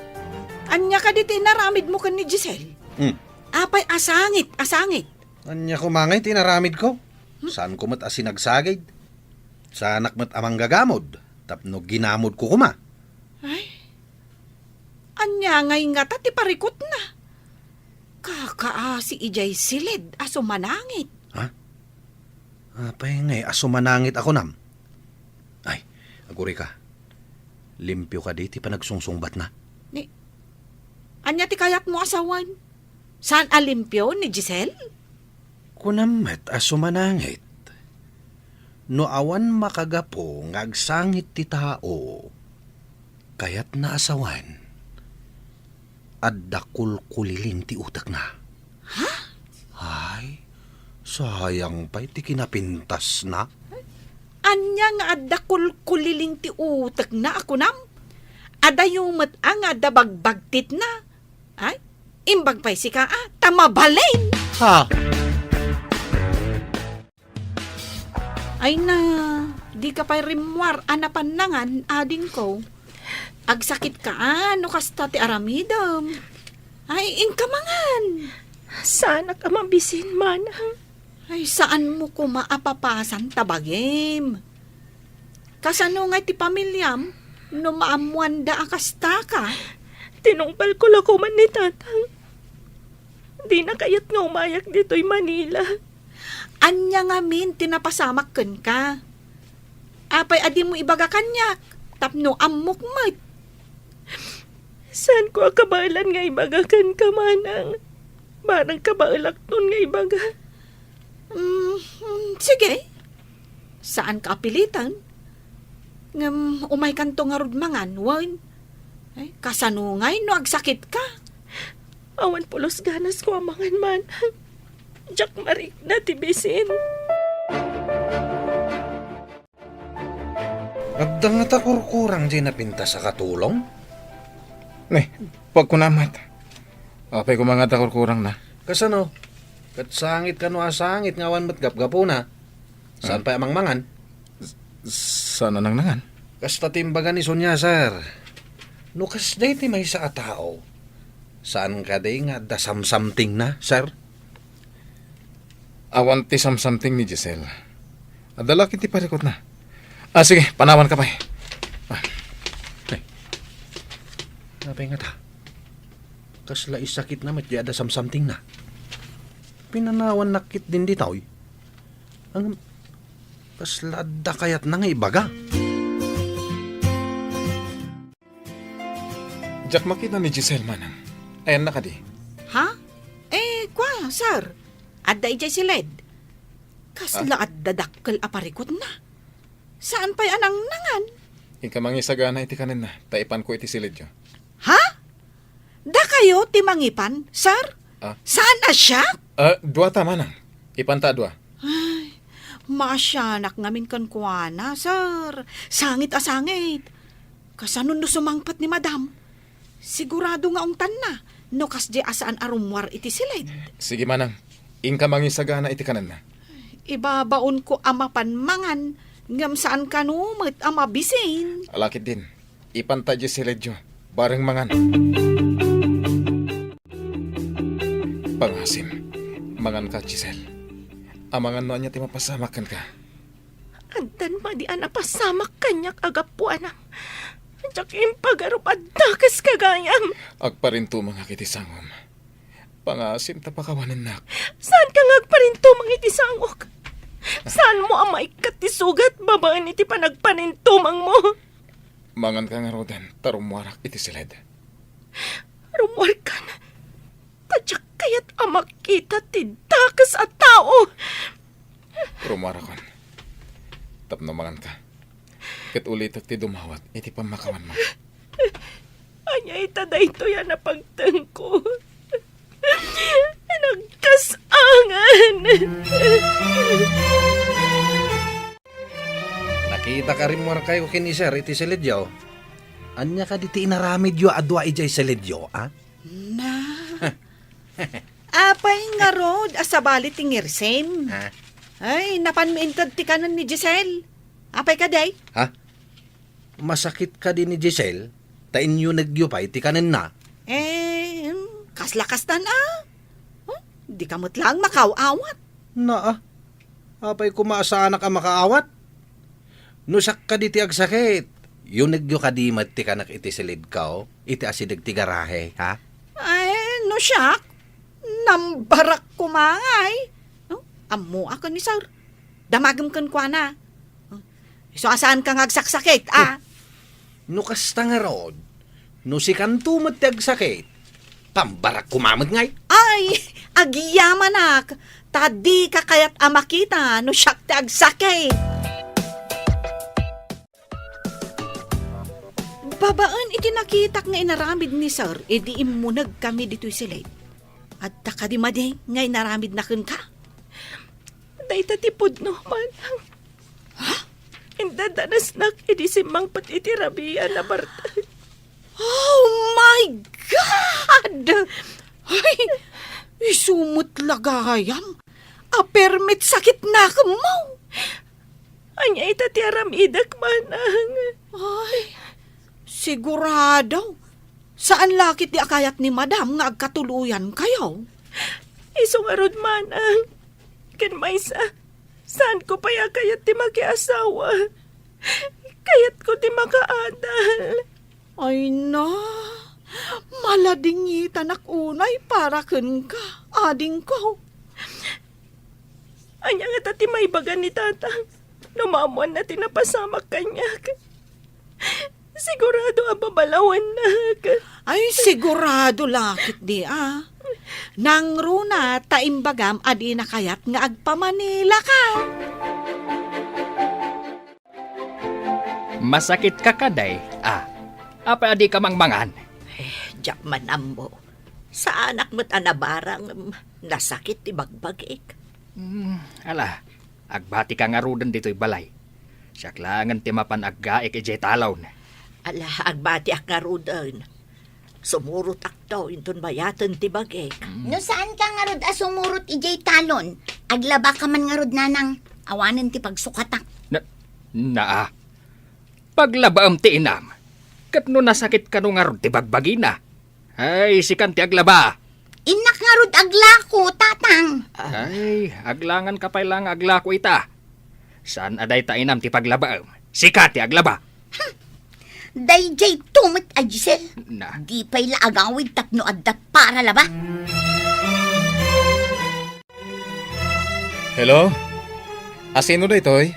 Ania kadi ti inaramidmo ken ni Giselle? Hmm. Apay a sangit, a sangit. Ania koma ngay ti inaramidko? Hmm? Saanko met a sinagsagid? Saanak met a manggagamod tapno ginamodko koma. Ay, ania ngay ngata ti parikutna? Kakaasi idiay siled a sumanangit. Ha? Apay ngay a sumanangit a kunam? Ay, agurayka. Limpio kadi ti panagsungsungbatna? Ni, ania ti kayatmo a sawen? Saan a limpio ni Giselle? Kunam met a sumanangit. No awan makagapu nga agsangit ti tao, kayatna a sawen, adda kulkuliling ti utekna. Ha? Ay, sayang pay ti kinapintasna. Ania nga adda kulkuliling ti utekna a kunam? Adayo met a nga adda bagbagtitna. Ay, imbag pay sika a, ta mabalin! Ha? Ay na, dika pay rimmuar a napan nangan, adingko. Agsakit ka a, no kasta ti aramidem. Ay, inka mangan. Saanak a mabisin, manang. Ay, saanmo koma a papasan ta bagim. Kasano ngay ti pamiliam no maammoanda a kasta ka? Tinungpalko la koma ni tatang. Dina kayat nga umayak ditoy Manila. Ania ngamin ti napasamak kenka? Apay a dimo ibaga kaniak tapno ammok met? Saanko a kabaelan nga ibaga kenka, manang. Barang kabaelakton nga ibaga. Mm, mm, sige. Saanka a piliten. Ngem umaykanto ngarud mangan, wen? Ay, kasano ngay no agsakit ka? Awan pulos ganas ko a mangan, manang. Diak marikna ti bisin. Adda ngata kurkurang diay napintas a katulong? Ne, pagkunamat. Apay koma ngata kurkurangna? Kasano? Ket sangit kano a sangit nga awan met gapgapuna? Saan Ah. pay a mangmangan? S-, saan a nangnangan? Kasta ti imbaga ni Sonia, sir. No kasdiay ti maysa a tao, saan kadi nga adda samsamtingna, sir? Awan ti samsamting ni Giselle. Adda la ket ti parikutna. Ah, sige, panawanka pay. Ah. Ay. Apay ngata? Kasla isakitna met diay adda samsamtingna. Pinanawannak ketdin ditoy. Ang kasla adda kayatna nga ibaga. Diak makita ni Giselle, manang. Ayanna kadi? Ha? Eh, kua, sir. Adda idiay siled. Kasla Ah. adda dakkel a parikutna. Saan pay a nangnangan? Inka mangisagana iti kanenna, ta ipanko iti siledyo. Ha? Dakayo ti mangipan, sir? Ah. Saan a siak? Ah, dua ta, manang. Ipanta a dua. Ay, maasianak ngamin kenkuana, sir. Sangit a sangit. Kasano no sumangpet ni madam? Sigurado nga ungtanna no kasdiay a saan a rummuar iti siled. Sige, manang. Inka mangisagana iti kanenna. Ibabaonko a mapan mangan, ngem saan kano met a mabisin. Ala ketdin. Ipanta idiay siledyo. Bareng mangan. Pangasim, manganka, Giselle. Amangan no ania ti mapasamak kenka. Addan madi a napasamak kaniak a gapuanam. Diak impagarup a dakes ka gayam. Agparintumengak iti sangom. Pangasim ta pakawanennak. Saanka nga agparintumeng iti sangok? Saanmo a maikkat ti sugat babaen iti panagparintumengmo? Manganka ngaruden ta rummuarak iti siled. Rummuarkan? Ta diak kayat a makita ti dak kas a tao. Rumuarakon. Tapno manganka. Ket ulitek ti dumawat iti pammakawanmo. Ania ita daytoy a napagtengko? Nagkas-angan! Nakitak a rimmuarkayo ken ni Sir iti silidyo. Ania kadi ti inaramidyo a dua idiay silidyo, a? Na. Apay ngarud a sabali ti ngirsim? Ha? Ay, napanmi inted ti kanen ni Giselle. Apay kadi? Ha? Masakit kadi ni Giselle? Ta inyunegyo pay ti kanenna? Eh, hmm, kasla kastan a. Huh? Dika met laeng makaaw-awat. Naa. Apay koma a saanak a makaawat? No siak kadi ti agsakit, yunegyo kadi met ti kanek iti silidko, iti asideg ti garahe, ha? Ay, no siak, nambarak koma ngay. No? Ammoak ni Sir. Damagem kenkuana. Isu a saanka nga agsaksakit, a? No kasta ngarud, no sikanto met ti agsakit, pambarak koma met ngay. Ay, agyamanak, ta dika kayat a makita no siak ti agsakit. Babaen iti nakitak nga inaramid ni Sir idi immunegkami ditoy silid, adda kadi madi nga inaramidna kenka? Dayta ti pudno, manang. Ha? Indadanasnak idi simmangpet iti rabii a nabartek. Oh my God! Ay, isu met la gayam a permi ti sakitnakemmo. Ania ita ti aramidek, manang? Ay, sigurado. Saan la ketdi a kayat ni Madam nga agkatuloyankayo? Isu ngarud, manang. Ken maysa, saanko pay a kayat ti makiasawa. Kayatko ti makaadal. Ay na, maladingitanak unay para kenka, adingko. Ania ngata ti maibaga ni Tatang no maammoanna ti napasamak kaniak? Sigurado a babalawannak. Ay, sigurado la ketdi a. Nangruna ta imbagam a dina kayat nga agpamanilaka. Masakitka kadi, a? Apay a dika mangmangan? Eh, diak man ammo. Saanak met a nabarang, nasakit ti bagbagik. Hmm, ala, agbatika ngaruden ditoy balay. Siak laengen ti mapan aggaik idiay talon. Ala, agbatiak ngaruden. Sumurotakto inton bayaten ti bagik. Mm. No saanka ngarud a sumurot idiay talon, aglabaka man ngarud, nanang. Awanen ti pagsukatak. Na, naa. Paglabaem ti inam. Ket no nasakit kano ngarud ti bagbagina? Ay, sikan ti aglaba. Innak ngarud aglako, tatang. Ay, aglanganka pay la nga aglako ita. Saan a dayta inam ti paglabaem? Sika ti aglaba. Hmm. Daydiay to met a Giselle. Na. Di pay la agawid tapno adda para laba. Hello? Asino daytoy?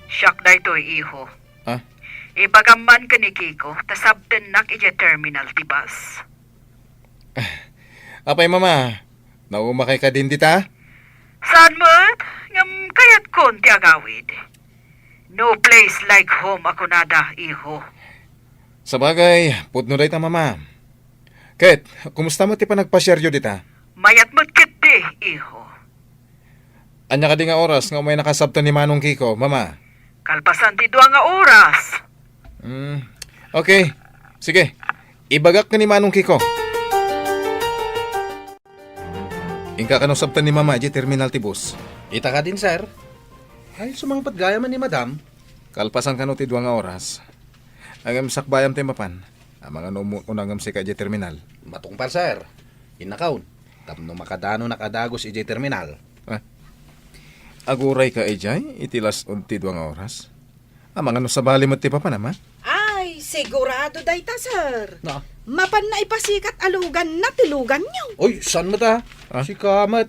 Siak daytoy, iho. Ah? Ibagam man ken ni Kiko, ta sabtennak idiay terminal ti bus. Apay, Mama? Naumakay kadin dita? Saan met? Ngem kayatkon ti agawid. No place like home a kunada, iho. Sabagay, pudno dayta, Mama. Ket, kumusta met ti panagpasiaryo dita? Mayat met ketdi, iho. Ania kadi nga oras nga umaynaka sabten ni Manong Kiko, Mama? Kalpasan ti dua nga oras. Hmm. Okay. Sige. Ibagak ken ni Manong Kiko. Inka kano sabten ni Mama idiay terminal ti bus? Ita kadin, sir. Ay, sumangpet gayam ni Madam. Kalpasan kano ti dua nga oras. Ngem sakbayam ti mapan. Amangan no ummuekon ngem sika idiay terminal. Matungpal, sir. Innakaon. Tapno makadanonak a dagus idiay terminal. Ah. Agurayka idiay iti las-od ti dua nga oras? Amangan no sabali met ti papanam, a? Ay, sigurado dayta, sir. Na? Mapanna ipasikat a luganna ti luganyo. Oy, saan met, a? Ah? Sika met.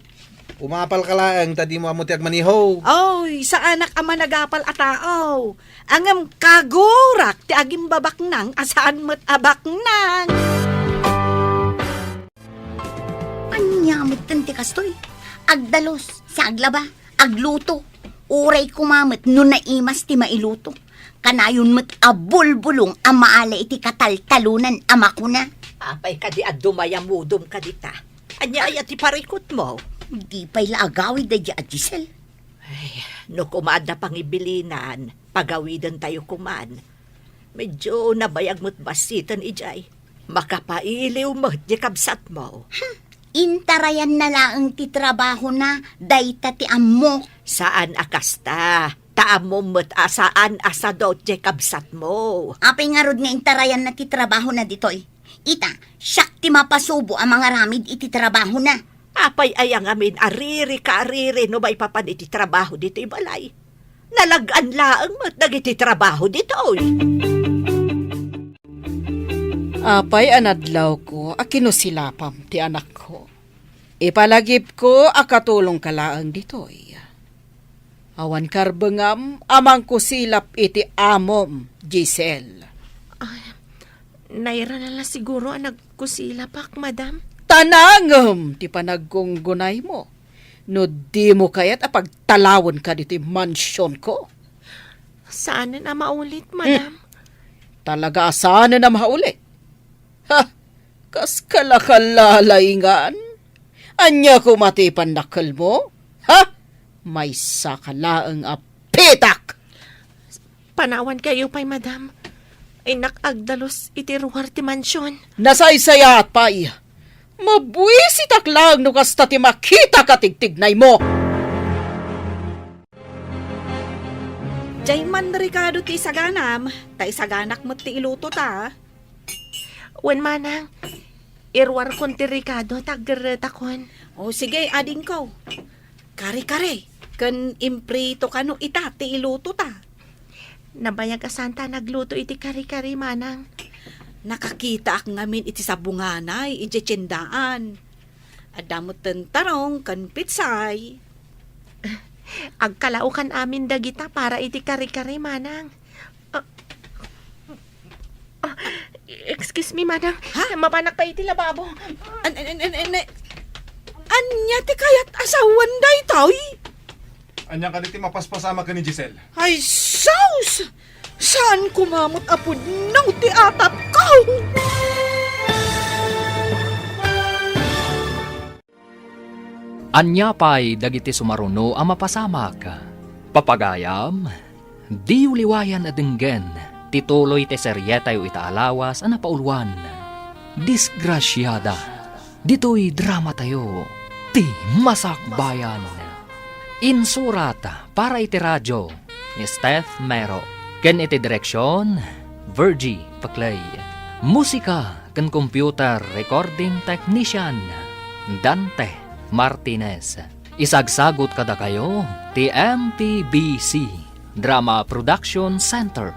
Umapalka laeng ta dimo ammo ti agmaniho. Oy, saanak a managapal a tao. Ngem kagurak ti agimbabaknang a saan met a baknang. Ania metten ti kastoy? agdalus, saglaba, agluto. Uray koma met no naimas ti mailuto. Kanayon met a bulbulong a maala iti kataltalonan a makuna. Apay kadi a dumayamudom kadita? Ania aya ti parikutmo? Di pay la agawid daydi a Giselle. Ay, no koma adda pangibilinan, pagawidentayo koman. Medyo nabayag met bassiten idiay. Makapailiw met ti kabsatmo. Hmm, intarayanna laeng ti trabahona, dayta ti ammok. Saan a kasta. Ta ammom met a saan a sadut ti kabsatmo. Apay ngarud nga intarayanna ti trabahona ditoy? Ita, siak ti mapasubo a mangaramid iti trabahona. Apay aya ngamin a riri ka a riri no maipapan iti trabaho ditoy balay? Nalag-an laeng met dagiti trabaho ditoy. Apay a nadlawko a kinusilapam ti anakko. Ipalagipko a katulongka laeng ditoy. Awan karbengam a mangkusilap iti amom, Giselle. Ay, nairana la siguro a nagkusilapak, madam. Ta nangem ti panaggungunaymo. No dimo kayat a pagtalawenka ditoy mansionko. Saanen a maulit, madam. Hmm. Talaga a saanen a maulit. Ha? Kas kalakalalingan? Ania koma ti pannakkelmo? Ha? Maysaka laeng a pitak! Panawankayo pay, madam. Innak agdalus iti ruar ti mansion. Nasaysayaat pay. Mabuisitak laeng no kasta ti makitak a tigtignaymo. Diay man rikado ti isaganam, ta isaganak met ti iluto ta. Wen, manang, iruarkon ti rikado ta aggerretakon. O, sige, adingko. Kare-kare, ken imprito kano ita ti iluto ta. Nabayag a santa nagluto iti kare-kare, manang. Nakakitaak ngamin iti sabunganay idiay tiendaan. Adda metten tarong ken pitsay. Agkalaokan amin dagita para iti kare-kare, manang. Ah, ah, excuse me, manang. Ha? Mapanak pa iti lababo. An-, an-, an-, an-, an-, ania ti kayat a sawen daytoy? Ania kadi ti mapaspasamak ken ni Giselle? Ay, sus! Saan koma met a pudno ti atapko? Ania pay dagiti sumaruno a mapasamak? Papagayam, diyo liwayan a denggen ti tuloy ti serietayo ita a lawas a napauluan, Disgrasiada. Ditoy dramatayo, ti Masakbayan. Insurat para iti radio ni Steph Mero, ken iti direksion, Virgie Paclay. Musika ken computer recording technician, Dante Martinez. Isagsagut kadakayo ti M P B C Drama Production Center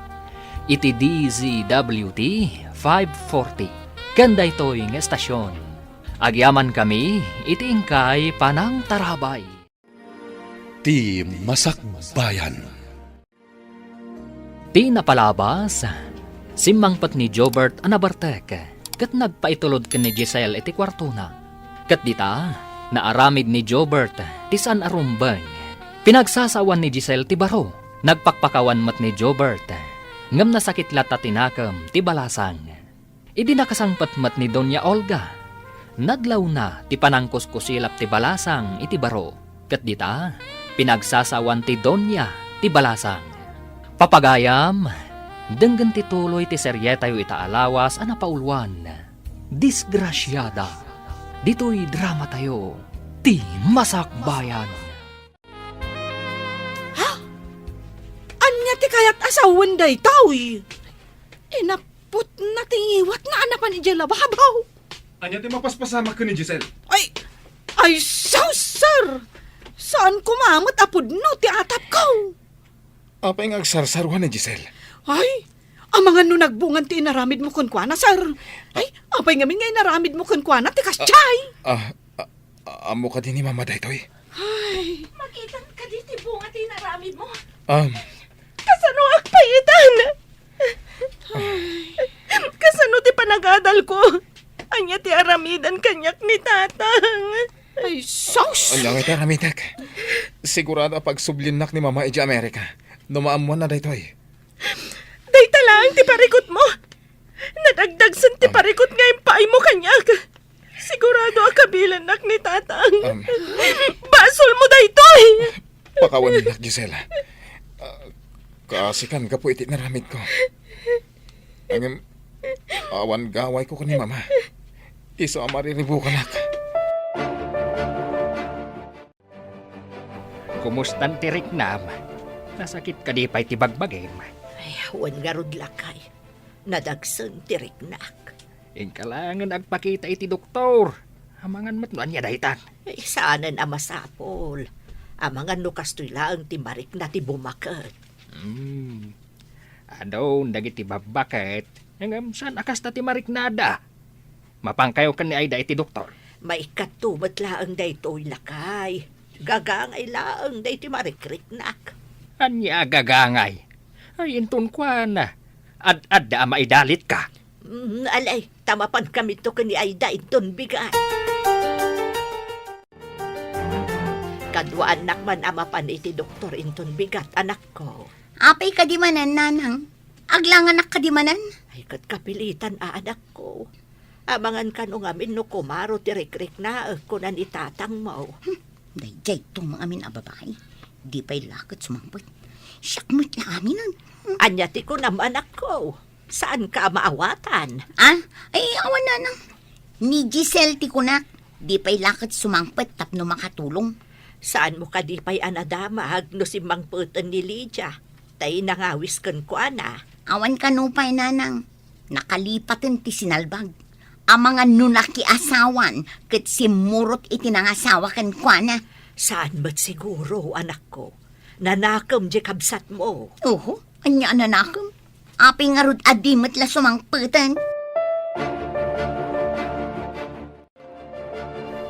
iti D Z W T five forty. Ken daytoy nga estasion, agyamankami iti inkay panangtarabay. Ti Masakbayan. Ti napalabas, simmangpet ni Jobert a nabartek ket nagpaitulod ken ni Giselle iti kuartona. Ket dita, naaramid ni Jobert ti saan a rumbeng. Pinagsasawan ni Giselle ti baro. Nagpakpakawan met ni Jobert, ngem nasakit latta ti nakem ti balasang. Idi nakasangpet met ni Doña Olga, nadlawna ti panangkuskusilap ti balasang iti baro, ket dita, pinagsasawan ti Doña ti balasang. Papagayam, denggen ti tuloy ti serietayo ita a lawas a napauluan, Disgrasiada. Ditoy dramatayo, ti Masakbayan. Ha? Ania ti kayat a sawen daytoy? Inap- Putna ti ngiwatna a napan idiay lababaw. Ania ti mapaspasamak ken ni Giselle? Ay, ay, sus, sir! Saan koma met a pudno ti atapko. Apay nga agsarsaruan ni Giselle? Ay, amangan no nagbungan ti inaramidmo kenkuana, sir. Ay, apay ngamin nga inaramidmo kenkuana ti kasdiay? Ah, ah, Ammo kadi ni Mama daytoy? Ay. Makitam kadi ti bunga ti inaramidmo? Um. Kasano agpayitan? Ay. Kasano ti panagadalko? Ania ti aramidan kaniak ni Tatang? Ay, sus! Ania ngay ti aramidak? Sigurado a pagsubliennak ni Mama idiay Amerika no maammoanna daytoy. Dayta laeng ti parikutmo. Nadagdagsen ti Um, parikut nga impaaymo kaniak. Sigurado a kabilennak ni Tatang. Um, Basolmo daytoy! Pakawannak, Gisela. Ah, kaasikan gapu iti naramidko. Ngem, awan gawayko ken ni Mama. Isu a mariribukanak. Kumustan ti riknam? Nasakit kadi pay ti bagbagim? Ay, wen ngarud, lakay. Nadagsen ti riknak. Inka laengen agpakita iti doktor. Amangan met no ania daytan. Ay, saanen a masapul. Amangan no kastoy laeng ti marikna ti bumaket. Hmm. Adun dagiti babbaket, ngem saan a kasta ti mariknada. Mapankayo ken ni Aida iti doktor. Maikkato met laeng daytoy, lakay. Gagangay laeng daytoy marikriknak. Ania a gagangay? Ay, inton kuana, ad-adda a maidalitka. Mm, alay, ta mapankamito ken ni Aida inton bigat. Kaduaannak man a mapan iti doktor inton bigat, anakko. Apay kadi manen, nanang? Aglanganak kadi manen? Ay, ket kapilitan a, anakko. Amangan kano ngamin no kumaro ti rikriknaek, kuna ni tatangmo. Hmm, daydiay tumang amin a babai. Di pay la ket sumangpet. Siak met la aminen. Hmm. Ania ti kunam, anakko? Saanka a maawatan? Ah? Ay, awan, nanang. Ni Giselle ti kunak. Di pay la ket sumangpet tapno makatulong. Saanmo kadi pay a nadamag no simmangpeten ni Lydia, tay nangawis kenkuana? Awan kano pay, nanang. Nakalipaten ti sinalbag. Amangan no nakiasawan ket simmurot iti nangasawa kenkuana. Saan met siguro, anakko. Nanakem diay kabsatmo. Oho, ania a nanakem? Apay ngarud a di met la sumangpeten?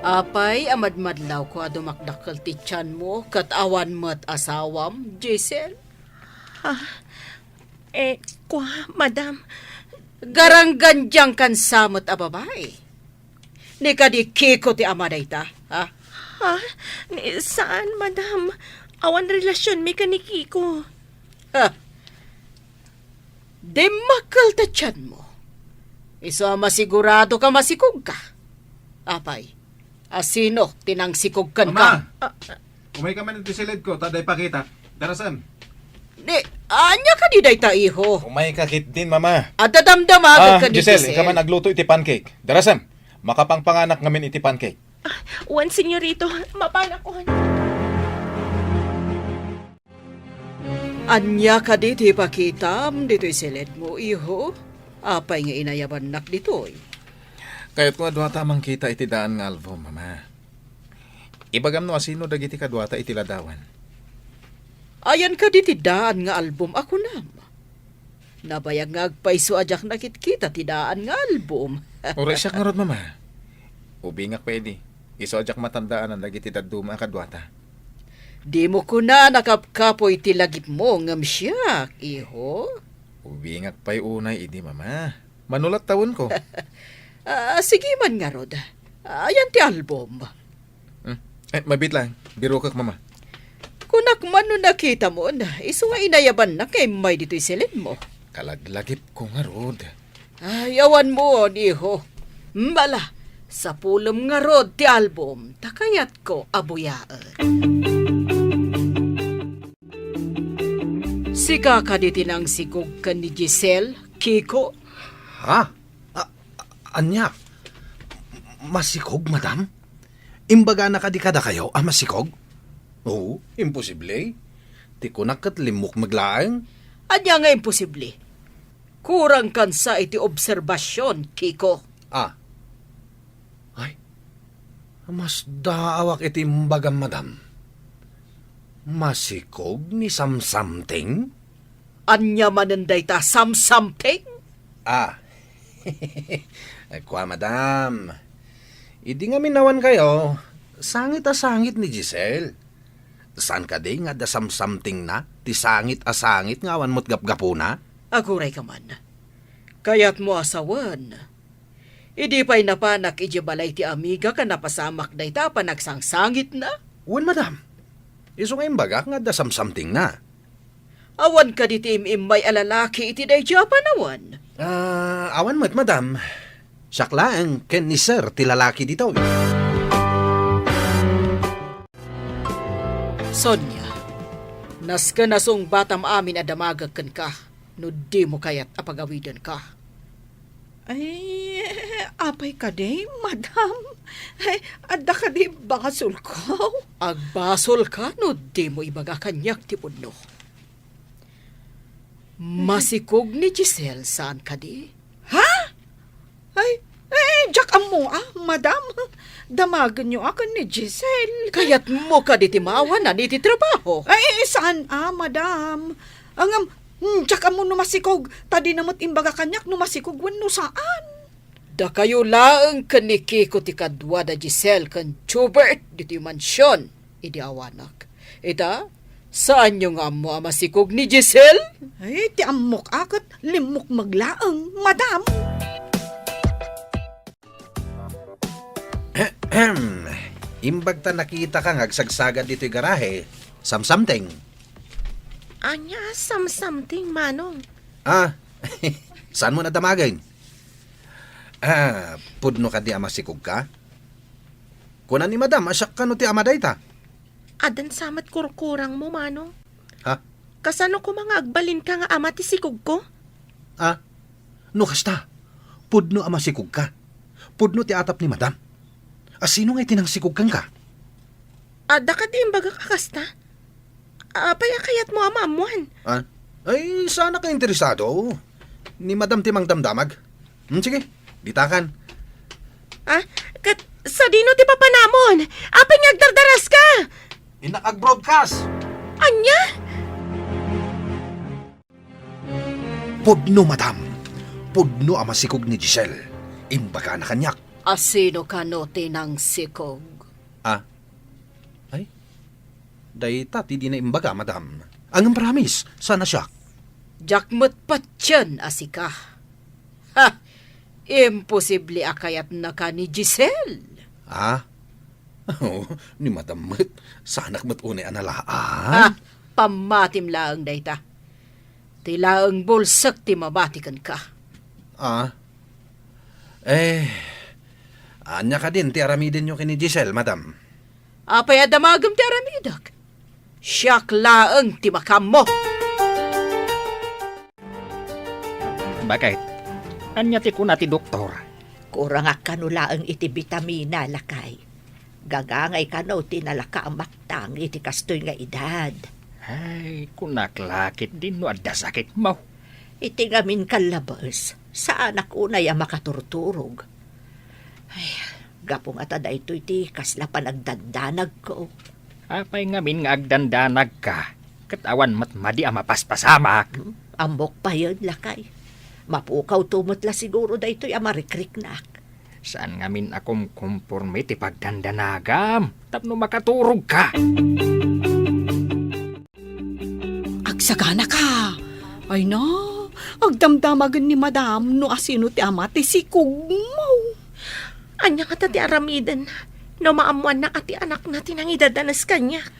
Apay a madmadlawko a dumakdakkel ti tianmo ket awan met asawam, Giselle? Ah, eh, kua, madam. Garanggandiangkan sa met a babai. Ni kadi Kiko ti ama dayta, ha? Ha? Ni, saan, madam. Awan relasionmi ken ni Kiko. Ha? Dimmakkel ta tianmo. Isu a masigurado ka masikog ka. Apay, asino ti nangsikog kenka? Mama! Ah, ah. Umayka man iti siledko, ta adda ipakitak. Darasem. Ni, ania kadi dayta, iho? Umayka ketdin, Mama. Adda damdama Ah, ken ni Giselle, Giselle, inka man agluto iti pancake. Darasem, makapangpanganak ngamin iti pancake. Ah, wen, senyorito, mapanakon. Ania kadi ti ipakitam ditoy siledmo, iho? Apay nga inayabannak ditoy? Kayatko a duata a mangkita iti daan nga album, Mama. Ibagam no asino dagiti kaduata iti ladawan. Ayan kadi ti daan nga album a kunam? Nabayag nga agpayso a diak nakitkita ti daan nga album. Uray siak ngarud, Mama. Ubingak pay idi. Isu a diak matandaanan dagiti dadduma a kaduata. Dimo kuna a nakapkapoy ti lagipmo ngem siak, iho? Ubingak pay unay idi, Mama. Manulat tawenko. Ah, sige man ngarud. Ayan ti album. Hmm. Eh, mabiit lang. Birokek, Mama. Kunak man no nakitamon, isu nga inayabannak nga immay ditoy siledmo. Kalaglagipko ngarud. Ay, awanmon, iho. Mala, sapulem ngarud ti album, ta kayatko a buyaen. Sika kadi ti nangsikog ken ni Giselle, Kiko? Ha? A-, a-, ania? Masikog, madam? Imbagana kadi kadakayo a masikog? Oo, imposible. Ti kunak ket limmukmeg laeng. Ania nga imposible? Kurangkan sa iti obserbasion, Kiko. Ah. Ay, masdaawak iti imbagam, madam. Masikog ni Samsamting? Ania manen dayta, Samsamting? Ah. Kua, madam. Idi ngamin awan kayo, sangit a sangit ni Giselle. Saan kadi nga adda samsamtingna, ti sangit a sangit nga awan met gapgapuna? Aguray ka man. Kayatmo a sawen, Idi pay napanak idiay balay ti amigak a napasamak dayta a panagsangsangitna? Wen, madam. Isu nga imbagak nga adda samsamtingna. Awan kadi ti im-immay a lalaki iti daydiay a panawen? Ah, awan met, madam. Siak laeng ken ni Sir ti lalaki ditoy. Sonia, nasken a sungbatam amin a damagek kenka no dimo kayat a pagawidenka. Ay, apay kadi, madam? Ay, adda kadi basolko? Agbasolka no dimo ibaga kaniak ti pudno. Masikog ni Giselle, saan kadi? Ha? Ay, eh, diak ammo, ah, madam. Damagenyo a ken ni Giselle. Kayatmo kadi ti maawanan iti trabaho? Ay, saan, ah, madam. Ngem, hmm, diak ammo no masikog, ta dina met imbaga kaniak no masikog wenno saan. Dakayo laeng ken ni Kiko ti kadua da Giselle ken Jubert ditoy mansion idi awanak. Ita, saanyo nga ammo a masikog ni Giselle? Ay, ti ammok a ket limmukmeg laeng, madam. Imbag ta nakitaka nga agsagsagad ditoy garahe, samsamteng. Ania a samsamteng, Manong? Ah, saanmo a damagen? Ah, pudno kadi a masikogka? Kuna ni Madam a siak kano ti ama dayta. Addan sa met kurkurangmo, Manong. Ha? Kasano koma nga agbalinka nga ama ti sikogko? Ah, no kasta, pudno a masikogka. Pudno ti atap ni Madam. A sino nga iti nangsikog kenka? Adda kadi imbagak a kasta? Apay a kayatmo a maammuan? Ah? Ay, saanak a interesado. Ni Madam ti mangdamdamag. Hmm, sige, ditakan. Ah, ket sadino ti papanamon? Apay nga agdardaraska? Innak ag-broadcast. Ania? Pudno, Madam. Pudno a masikog ni Giselle. Imbagana kaniak. A sino kano ti nangsikog? Ah? Ay? Dayta ti dina imbaga, Madam. Ngem promise, saan a siak. Diak met patien a sika. Ha! Imposible a kayatnaka ni Giselle. Ah? Oh, ni Madam met, saanak met unay a nalaan. Ha! Pammatim laeng dayta. Ti laeng bulsek ti mabati kenka. Ah? Eh, ania kadin ti aramidenyo ken ni Giselle, Madam? Apay a damagem ti aramidek? Siak laeng ti makaammo. Bakit? Ania ti kuna ti doktor? Kurangak kano laeng iti bitamina, lakay. Gagangay kano ti nalaka a maktang iti kastoy nga edad. Ay, kunak la ketdin no adda sakitmo. Iti ngamin kallabes, saanak unay a makaturturog. Ay, gapu nga ta daytoy ti kasla panagdandanagko. Apay ngamin nga agdandanagka, ket awan met madi a mapaspasamak? Hmm, ammok payen, lakay. Mapukawto met la siguro daytoy a marikriknak. Saan ngamin a kumkomporme ti pagdandanagam tapno makaturogka. Agsaganaka. Ay na, agdamdamagen ni Madam no asino ti ama ti sikogmo. Ania ngata ti aramiden no maammoanna a ti anakna ti nangidadanes kaniak?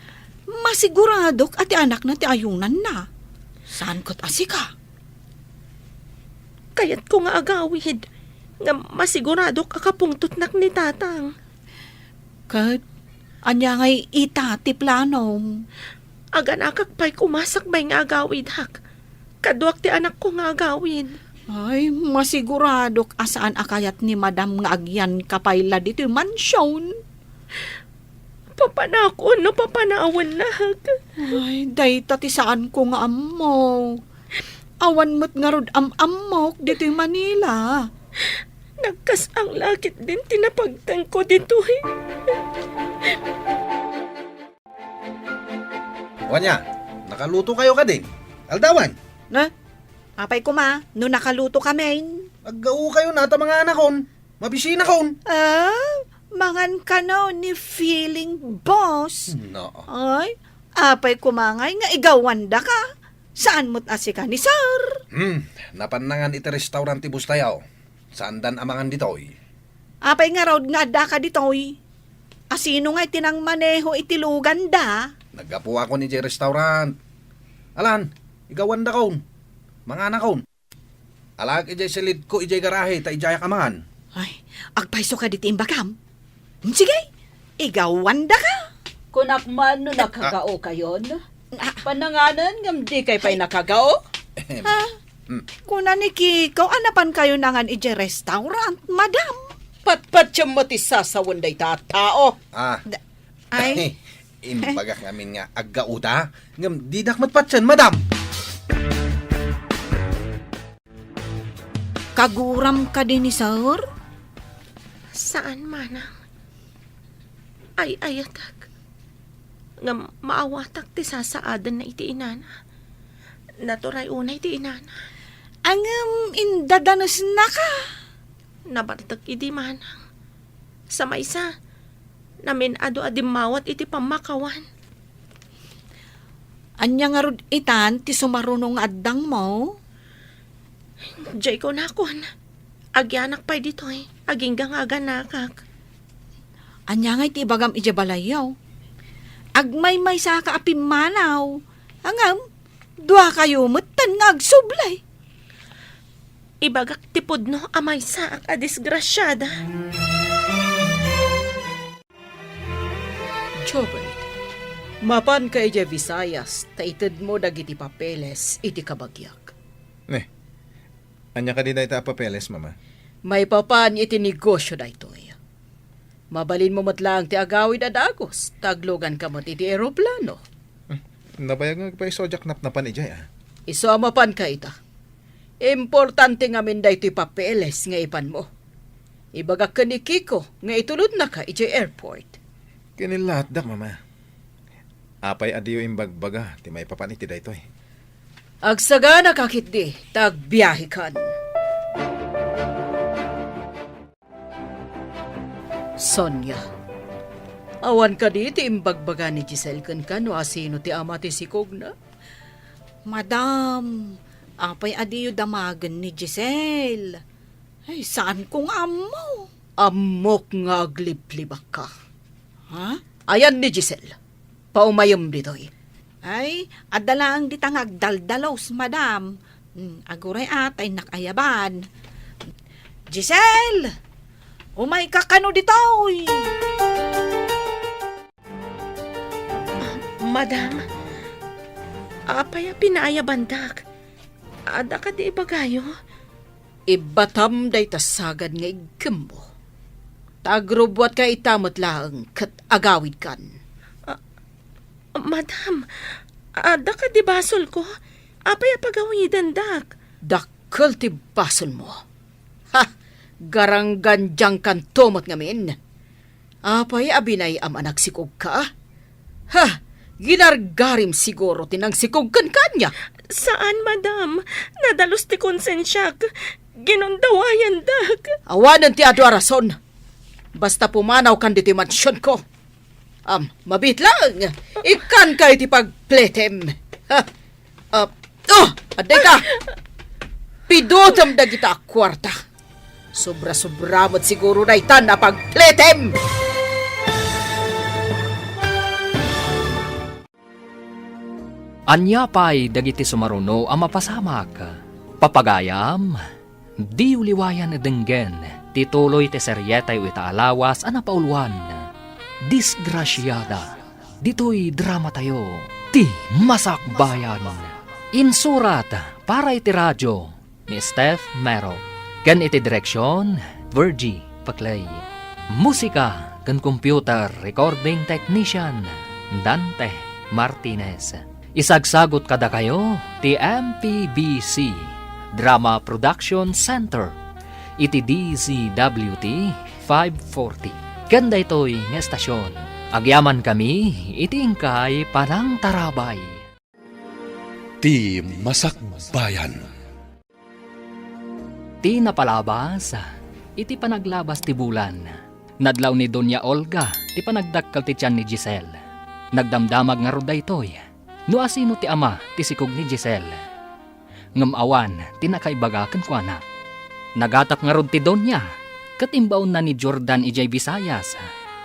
Masiguradok a ti anakna ti ayunanna. Saan ket a sika? Kayatko nga agawid, ngem masiguradok a kapungtotnak ni Tatang. Ket ania ngay ita ti planom? Aganakak pay koma sakbay nga agawidak, kaduak ti anakko nga agawid. Ay, masiguradok a saan a kayat ni Madam nga agyanka pay la ditoy mansion. Papanakon no papanawennak. Ay, dayta ti saanko nga ammo. Awan met ngarud am-ammok ditoy Manila. Nagkas-ang la ketdin ti napagtengko ditoy. Wania, nakalutokayo kadi? Aldawan? Na? Apay koma, no nakalutokamin? Aggaokayo na ta manganakon. Mabisinakon. Ah, mangan kano ni feeling boss. No. Ay, apay koma ngay nga igawandaka? Saan met a sika ni Sir? Hmm, napan nangan iti restaurant ti boss tayo. Saandan a mangan ditoy. Apay ngarud nga addaka ditoy? Asino nga iti nangmaneho iti luganda? Naggapuakon idiay restaurant. Alan, igawandakon. Manganakon. Alaek idiay silidko idiay garahe ta idiayak amangan. Ay, agpayso kadi ti imbagam? Sige, igawandaka. Kunak man no nakagaokayon. Ah. Pananganan ngem dikay pay nakagao? Ahem. Ha? Mm. Kuna ni Kiko, a napankayo nangan idiay restaurant, madam? Patpatiem met ti sasawen dayta a tao. Ah. Da-, ay. Imbagak ngamin nga aggaoda, ngem didak met patien, madam. Kaguram kadi ni sir? Saan, manang. Ay-ayatek. Ngem maawatak ti sasaadenna iti inana. Naturay unay ti inana. Ngem indadanesnaka. Nabartek idi, manang. Sa maysa, namin-adu a dimmawat iti pammakawan. Ania ngarud itan ti sumaruno nga addangmo? Diay kunakon, agianak pay ditoy, agingga nga aganakak. Ania ngay ti ibagam idiay balayyo? Agmaymaysaka a pimmanaw. Ngem, duakayo metten nga agsublay. Ibagak ti pudno a maysaak a disgrasiada. Jobert, mapanka idiay Visayas ta itedmo dagiti papeles iti kabagiak. Ne, ania kadi dayta a papeles, Mama? Maipapan iti negosio daytoy. Mabalinmo met laeng ti agawid a dagus ta agluganka met iti eroplano. Hmm, nabayag nga agpayso a diak napnapan idiay, a. Isu a mapanka ita. Importante ngamin daytoy papeles nga ipanmo. Ibagak ken ni Kiko nga itulodnaka idiay airport. Kinilatdak, Mama. Apay a diyo imbagbaga ti maipapan iti daytoy? Agsaganaka ketdi ta agbiahekan. Sonia, awan kadi ti imbagbaga ni Giselle kenka no asino ti ama ti sikogna? Madam, apay a diyo damagen ni Giselle? Ay, saanko nga ammo. Ammok nga agliblibakka. Ha? Ayan ni Giselle. Paumayem ditoy. Ay, adda laeng dita nga agdaldalos, madam. Hmm, aguray a, ta innak ayaban. Giselle! Umayka kano ditoy! Ah, madam, apay a pinaayabandak? Adda kadi ibagayo? Ibbatam dayta sagad nga iggimmo. Ta agrubbuatka ita met laeng ket agawidkan. Ah, madam, adda kadi basolko? Apay a pagawidendak? Dakkel ti basolmo. Ha! Garanggandiangkanto met ngamin. Apay a binay-am a nagsikogka? Ha! Ginargarim siguro ti nangsikog kenka, ania? Saan, madam. Nadalus ti konsensiak. Ginundawayandak. Awanen ti adu a rason. Basta pumanawkan ditoy mansionko. Am, mabiit laeng. Ikkanka iti pagpletem. Ha? Ah, oh, adda ka. Pidutem dagita a kuarta. Sobra-sobra met siguro daytan a pagpletem. Ania pay dagiti sumaruno a mapasamak? Papagayam, diyo liwayan a denggen ti tuloy ti serietayo ita a lawas a napauluan, Disgrasiada. Ditoy dramatayo, Ti Masakbayan. Insurat para iti radio ni Steph Mero, ken iti direksion, Virgie Paclay. Musika ken computer recording technician, Dante Martinez. Isagsagut kadakayo ti M P B C Drama Production Center iti D Z W T five forty. Ken daytoy nga estasion, agyamankami iti inkay panangtarabay. Ti Masakbayan. Ti napalabas iti panaglabas ti bulan. Nadlaw ni Doña Olga ti panagdakkel ti tian ni Giselle. Nagdamdamag ngarud daytoy no asino ti ama ti sikog ni Giselle. Ngem awan ti nakaibaga kenkuana. Nagatap ngarud ti Doña ket imbaonna ni Jordan idiay Visayas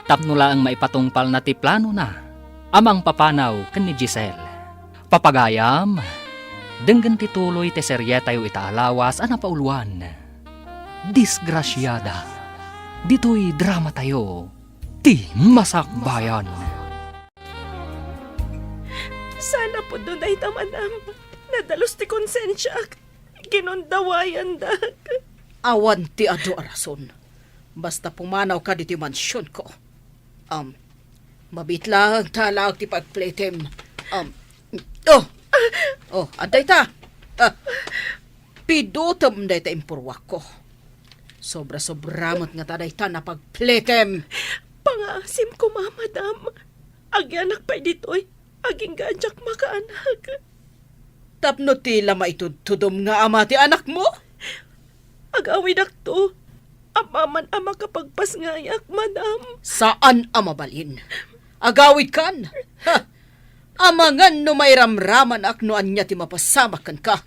tapno laeng maipatungpalna ti planona a mangpapanaw ken ni Giselle. Papagayam, denggen ti tuloy ti serietayo ita a lawas a napauluan, Disgrasiada. Ditoy dramatayo, ti masakbayan. Sana pudno dayta, madam. Nadalus ti konsensiak. Ginundawayandak. Awan ti adu a rason. Basta pumanawka ditoy mansionko. Um, mabiit laeng ta alaek ti pagpletem. Um, oh! Oh, adda ita. Ah, pidutem dayta impurruakko. Sobra-sobra met ngata dayta napagpletem. Pangaasim koma, madam. Agianak pay ditoy, agingga a diak makaanak. Tapno ti la maitudtudom nga ama ti anakmo? Agawidakto. Apaman a makapagpasngayak, madam. Saan a mabalin. Agawidkan. Ha! Amangan no mairamramanak no ania ti mapasamak kenka.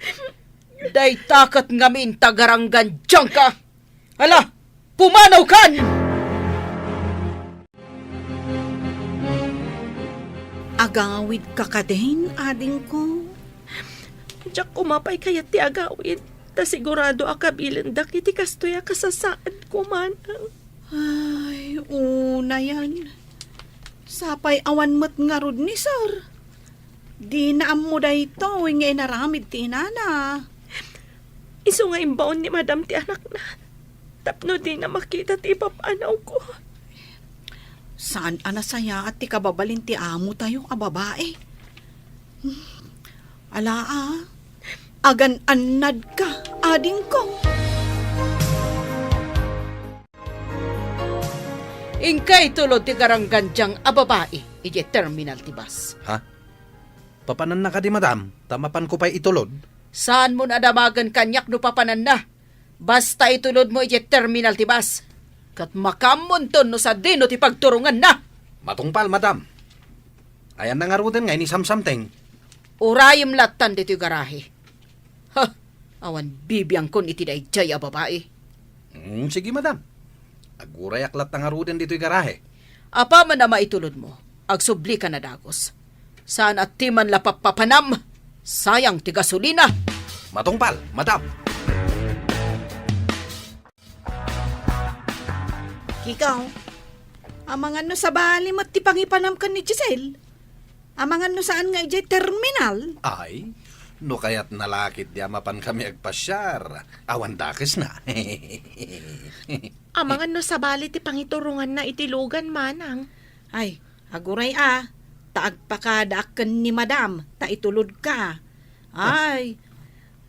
Dayta ket ngamin tagaranggandiangka. Ala, pumanawkan! Agawidka kadin, adingko? Diak koma pay kayat ti agawid, ta sigurado a kabilendak iti kastoy a kasasaadko, manang. Ay, unayan. Sapay awan met ngarud ni Sir. Dina ammo daytoy nga inaramid ti inana. Isu nga imbaon ni Madam ti anakna tapno dina makita ti ipapanawko. Saan a nasayaat ti kababalin ti amotayo a babai. Ala a, agan-annadka, adingko. Inka itulod ti garanggandiang a babai idiay terminal ti bus. Ha? Papananna kadi, madam, ta mapanko pay itulod? Saanmon a damagen kaniak no papananna. Basta itulodmo idiay terminal ti bus. Ket makaammonton no sadino ti pagturonganna. Matungpal, madam. Ayanna ngaruden nga inisamsamteng? Urayem lattan ditoy garahe. Ha! Awan bibiangkon iti daydiay a babai. Mm, sige, madam. Agurayak latta ngaruden ditoy garahe. Apaman a maitulodmo, agsublika na dagus. Saan a ti man la pappapanam. Sayang ti gasolina. Matungpal, madam. Kikaw, amangan no sabali met ti pangipanam ken ni Giselle? Amangan no saan nga idiay terminal? Ay, no kayatna la ketdi a mapankami agpasiar, awan dakesna. Amangan no sabali ti pangituronganna iti lugan, manang. Ay, aguray a, ta agpakadaak ken ni Madam, ta itulodka. Ay,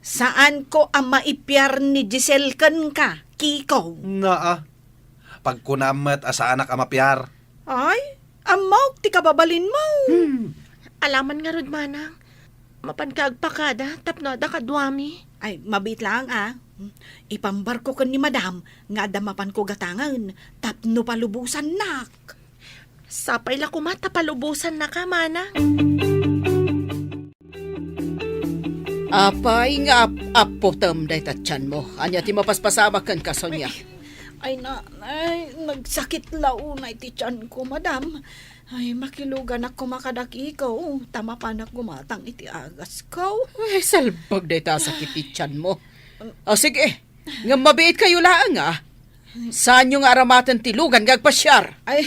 saanko a maipiar ni Giselle kenka, Kiko. Naa, pagkunam met a saanak a mapiar. Ay, ammok ti kababalinmo. Hmm. Alaman ngarud, manang. Mapanka agpakada tapno adda kaduami. Ay, mabiit laeng a. Ipambarko ken ni Madam nga adda mapanko gatangen tapno palubosannak. Sapay la koma ta palubosannaka, manang. Apay nga ap-appotem dayta tianmo? Ania ti mapaspasamak kenka, Sonia? Ay, ay, na, ay, nagsakit la unay ti tianko, madam. Ay, makiluganak koma kadakiko, ta mapanak gumatang iti agasko. Ay, salbag dayta a sakit ti tianmo. Ah, sige, ngem mabiitkayo laeng, a. Saanyo nga aramaten ti lugan nga agpasiar? Ay,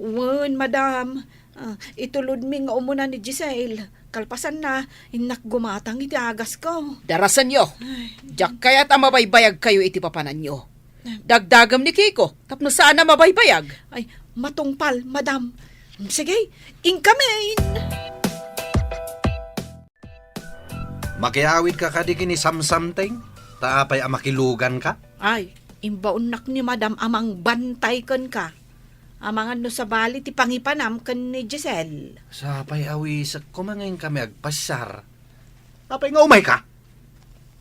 wen, madam. Ah, itulodmi nga umuna ni Giselle. Kalpasanna, innak gumatang iti agasko. Darasenyo. Ay. Diak kayat a mabaybayagkayo iti papananyo. Dagdagem ni Kiko, tapno saan a mabaybayag. Ay, matungpal, madam. Sige, inkamin! Makiawidka kadi ken ni Samsamteng? Ta apay a makiluganka? Ay, imbaonnak ni Madam a mangbantay kenka. Amangan no sabali ti pangipanam ken ni Giselle. Sapay awisek koma nga inkami agpasiar. Apay nga umayka?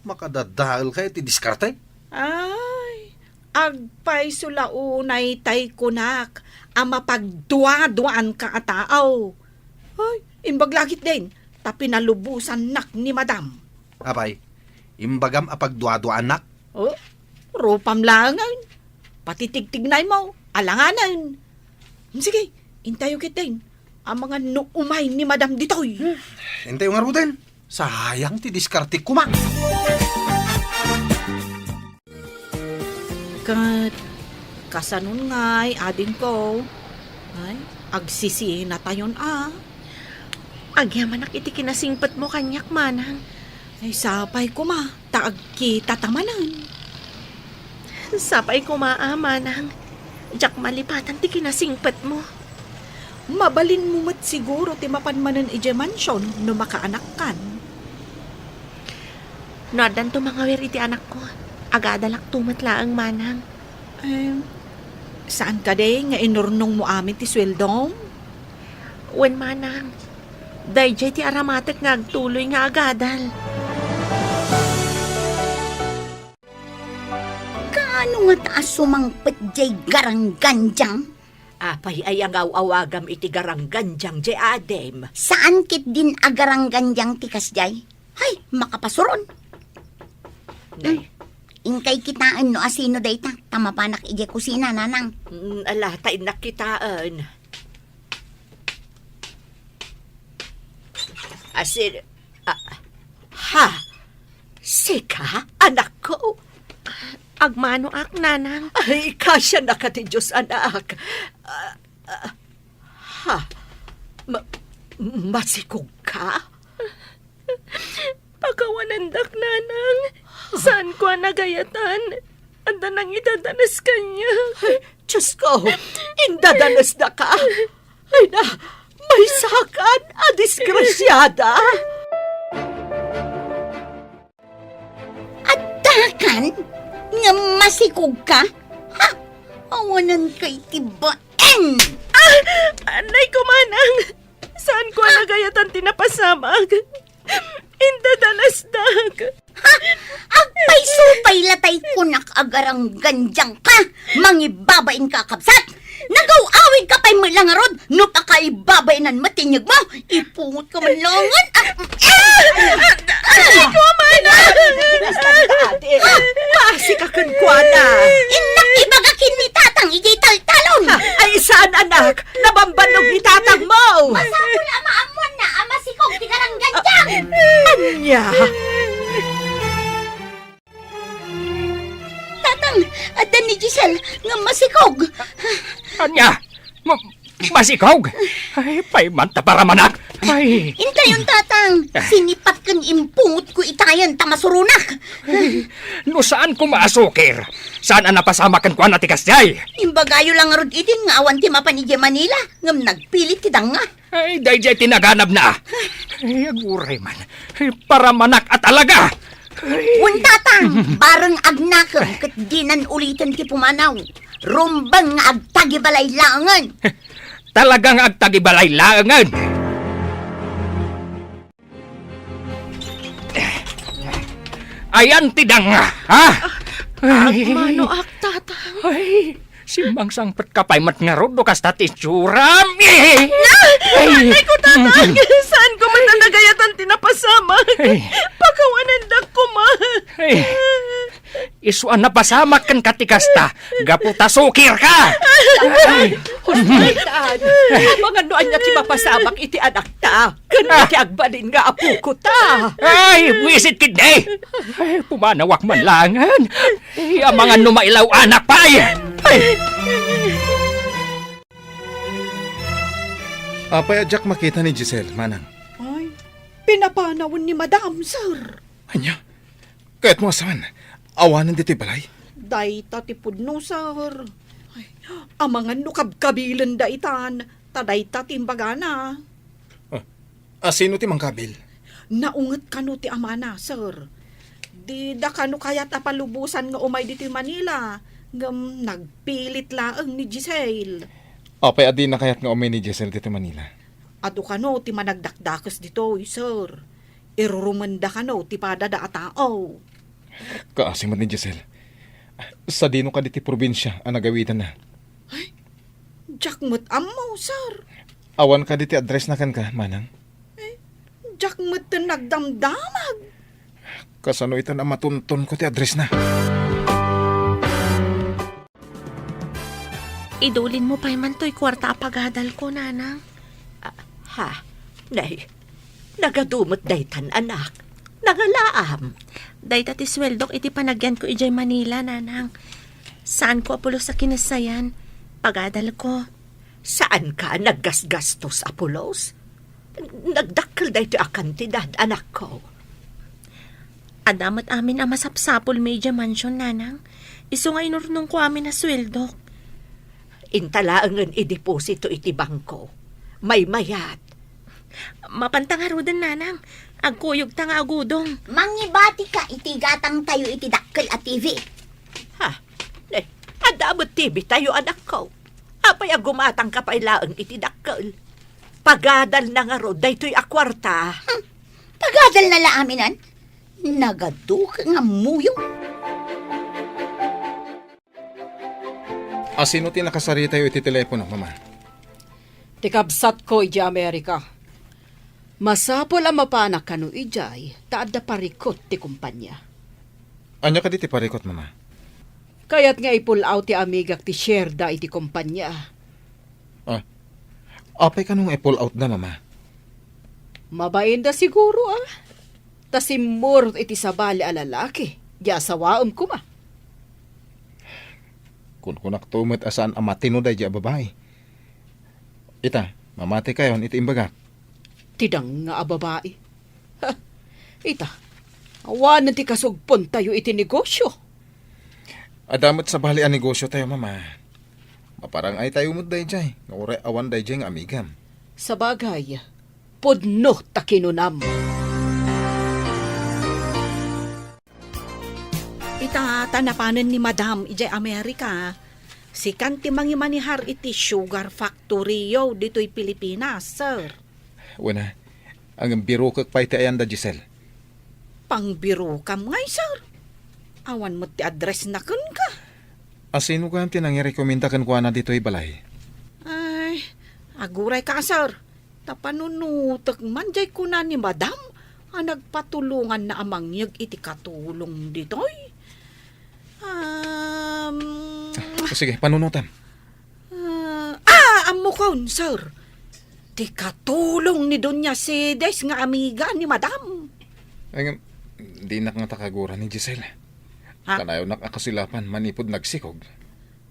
Makadadaelka iti diskarte? Ay, agpayso la unay tay kunak a mapagduaduaanka a tao. Ay, imbag la ketdin, ta pinalubosannak ni Madam. Apay, imbagam a pagduaduaannak? Oh, rupam laengen. Pati tigtignaymo, alanganen. Sige, intayo ketdin. Amangan no umay ni Madam ditoy. Hmm, intayo ngaruden. Sayang ti diskarte koma. Ket kasanon ngay, adingko? Ay, agsisinatayon a. Agyamanak iti kinasingpetmo kaniak, manang. Ay, sapay koma, ta agkitata manen. Sapay koma a, manang. Diak malipatan ti kinasingpetmo. Mabalinmo met siguro ti mapan manen idiay mansion no makaanakkan. No addanto mangawir iti anakko, agadalakto met laeng, manang. Em, saan kadi nga inurnongmo amin ti sueldom? Wen, manang. Daydiay ti aramatek nga agtuloy nga agadal. Kaano ngata a sumangpet diay garanggandiang? Apay aya nga aw-awagam iti garanggandiang diay adim? Saan ketdin a garanggandiang ti kasdiay? Hay, makapasuron. Nay. Hmm. Inkay kitaen no asino dayta, ta mapanak idiay kusina, nanang. Mm, ala, ta innak kitaen. Asin, ah, ha? Sika, anakko? Agmanoak, nanang. Ay, kasianaka ti Dios, anak. Ah, ah, ha? Ma-, masikog ka? Pakawanendak, nanang. Saanko a nagayatan. Adda nangidadanes kaniak. Ay, Diyos ko, indadanesdaka. Ay na, maysakan a disgrasiada. Addakan nga masikog ka? Ha? Awanan ka iti baen! Ah! Anay ko, manang! Saanko a nagayatan ti napasamak. Indadanesdak. Ha? Agpayso pay latay kunak a garanggandiang ka. Mangibabain ka, kabsat. Nagaw-awid ka pay met la ngarud no pakaibabaenan met ti inyegmo. Ipungot ka man langen. Ah, ah, ah, ah, Adi, ah, basta ka, adi. Basi ka kenkuana. Innak ibaga ken ni tatang idiay taltalon. Ah, ay, saan, anak? Nabambannog ni tatangmo. Masapul a maammuanna a masikog ti garanggandiang. Ania? Tatang, adda ni Giselle nga masikog. Ania? Ma-, masikog? Ay, pay man ta paramanak. Ay. Intayon, tatang. Sinipat ken impungotko itayen ta masuronak. Ay, no saanko maasukir, saan a napasamak kenkuana ti kasdiay? Imbagayo la ngarud idin nga awan ti mapan idiay Manila, ngem nagpilit ti danga. Ay, daydiay ti naganabna. Ay, aguray man. Ay, paramanak a talaga. Ay. Wen, tatang, bareng agnakem ket dinan uliten ti pumanaw. Rumbeng nga agtagibalay laengen. Talaga nga agtagibalay laengen. Ayan ti danga, ha? Ay. Agmanoak, tatang. Ay, simmangsangpet ka pay met ngarud no kasta ti itsuram. Eh! Na! Ay! Anay ko, tatang! Saanko met a nagayatan ti napasamak. Ay. Pakawanendak koma. Ay. Isu a napasamak kenka ti kasta, gapu ta sukir ka. Ay, hospital. Amangan no ania ti mapasamak iti anakta. Ken iti agbalin nga apokota. Ay, buisit ketdi. Ay, pumanawak man laengen. Ay, amangan no mailaw-anak pay. Ay. Apay a diak makita ni Giselle, manang? Ay, pinapanawen ni Madam, sir. Ania? Kayatmo a saan? Awanen ditoy balay? Dayta ti pudno, sir. Ay, amangan no kabkabilenda itan, ta dayta ti imbagana. Ah, asino ti mangkabil? Naunget kano ti amana, sir. Dida kano kayat a palubosan nga umay ditoy Manila, ngem nagpilit laeng ni Giselle. Apay a dina kayat nga umay ni Giselle ditoy Manila? Adu kano ti managdakdakes ditoy, sir. Irurumenda kano ti padada a tao. Kaasi met ni Giselle. Sadino kadi ti probinsia a nagawidanna? Ay, diak met ammo, sir. Awan kadi ti addressna kenka, manang? Ay, diak met nagdamdamag. Kasano itan a matuntonko ti addressna? Idulinmo pay man toy kuarta a pagadalko, nanang. Ah, ha? Nay, nagadu met daytan, anak. Nangalaam. Dayta ti sueldok iti panagyanko idiay Manila, nanang. Saanko a pulos a kinassayan. Pagadalko. Saanka a naggasgastos a pulos? Nagdakkel daytoy a kantidad, anakko. Adda met amin a masapsapulmi idiay mansion, nanang. Isu nga inurnongko amin a sueldok. Inta laengen ideposito iti bangko. Maymayat. Mapanta ngaruden, nanang. Agkuyogta nga agudong. Mangibatika iti gatangtayo iti dakkel a T V. Ha? Eh, adda met T V tayo, anakko. Apay a gumatangka pay laeng iti dakkel? Pagadalna ngarud daytoy a kuarta. Hmm. Pagadalna la aminan? Nagaduka nga muyo. Asino ti nakasaritayo iti telepono, Mama? Ti kabsatko idiay Amerika. Masapul a mapanak kano idiay ta adda parikut ti kompania. Ania kadi ti parikut, Mama? Kayat nga i-pull out ti amigak ti share da iti kompania. Ah, apay kano nga i-pull out da, Mama? Mabain da siguro, ah. Ta simmurot iti sabali a lalaki, di asawaem koma. Kunkunakto met a saan a matino daydi a babai. Ita, mamati kayon iti imbagak. Ti danga a babai. Ha, ita, awanen ti kasugpontayo iti negosyo. Adda met sabali a negosyo tayo, Mama. Maparang-ay tayo met daydiay, nga uray awan daydiay nga amigam. Sabagay, pudno ta kinunam. Ita, ta napanen ni Madam idiay Amerika, sikan ti mangimanihar iti sugar factory-yo ditoy Pilipinas, sir. Wen a, ngem birokek pay ti ayan da Giselle. Pangbirokam ngay, sir. Awan met ti address na kenka. Asino gayam ti nangirekomenda kenkuana ditoy balay? Ay, agurayka, sir. Ta panunotek man diay kuna ni Madam a nagpatulonganna a mangyeg iti katulong ditoy. Um, Ah, sige, panunotam. Ah, ah, ammokon, sir. Ti katulong ni Doña Cedes nga amiga ni Madam. Ay, ngem, dinak ngata kagura ni Giselle. Ha? Kanayonnak a kasilapan manipud nagsikog.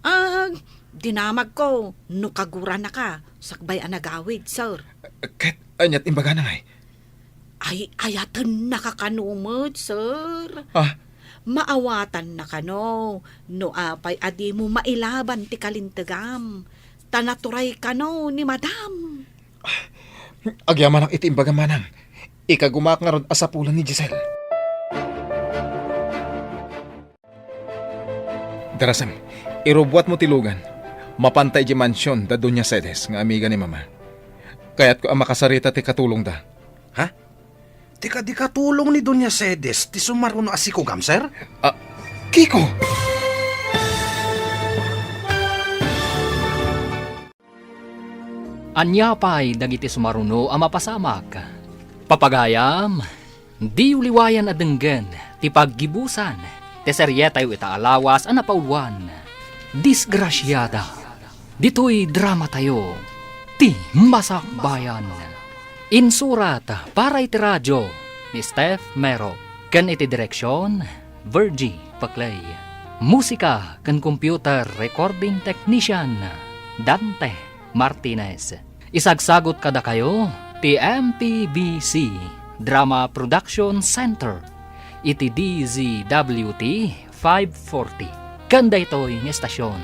Ah, dinamagko no kaguranaka sakbay a nagawid, sir. Ket ania't imbagana ngay? Ay, ayatennaka kano met, sir. Ah? Maawatannaka no, no apay a dimo mailaban ti kalintegam. Ta naturay kano ni Madam. Agyamanak iti imbagam, manang. Ikagumaak ngarud a sapulan ni Giselle. Darasem, irubuatmo ti lugan. Mapanta idiay mansion da Doña Cedes nga amiga ni Mama. Kayatko a makasarita ti katulongda. Ha? Ti kadi katulong ni Doña Cedes ti sumaruno a sikugam, sir? Ah, Kiko! Ania pay dagiti sumaruno a mapasamak? Papagayam, diyo liwayan a denggen ti paggibusan ti serietayo ita a lawas a napauluan, Disgrasiada. Ditoy dramatayo, Ti Masakbayan. Insurat para iti radio ni Steph Mero, ken iti direksion, Virgie Paclay. Musika ken computer recording technician, Dante Martinez. Isagsagut kadakayo ti M P B C Drama Production Center iti D Z W T five forty ken daytoy nga estasion.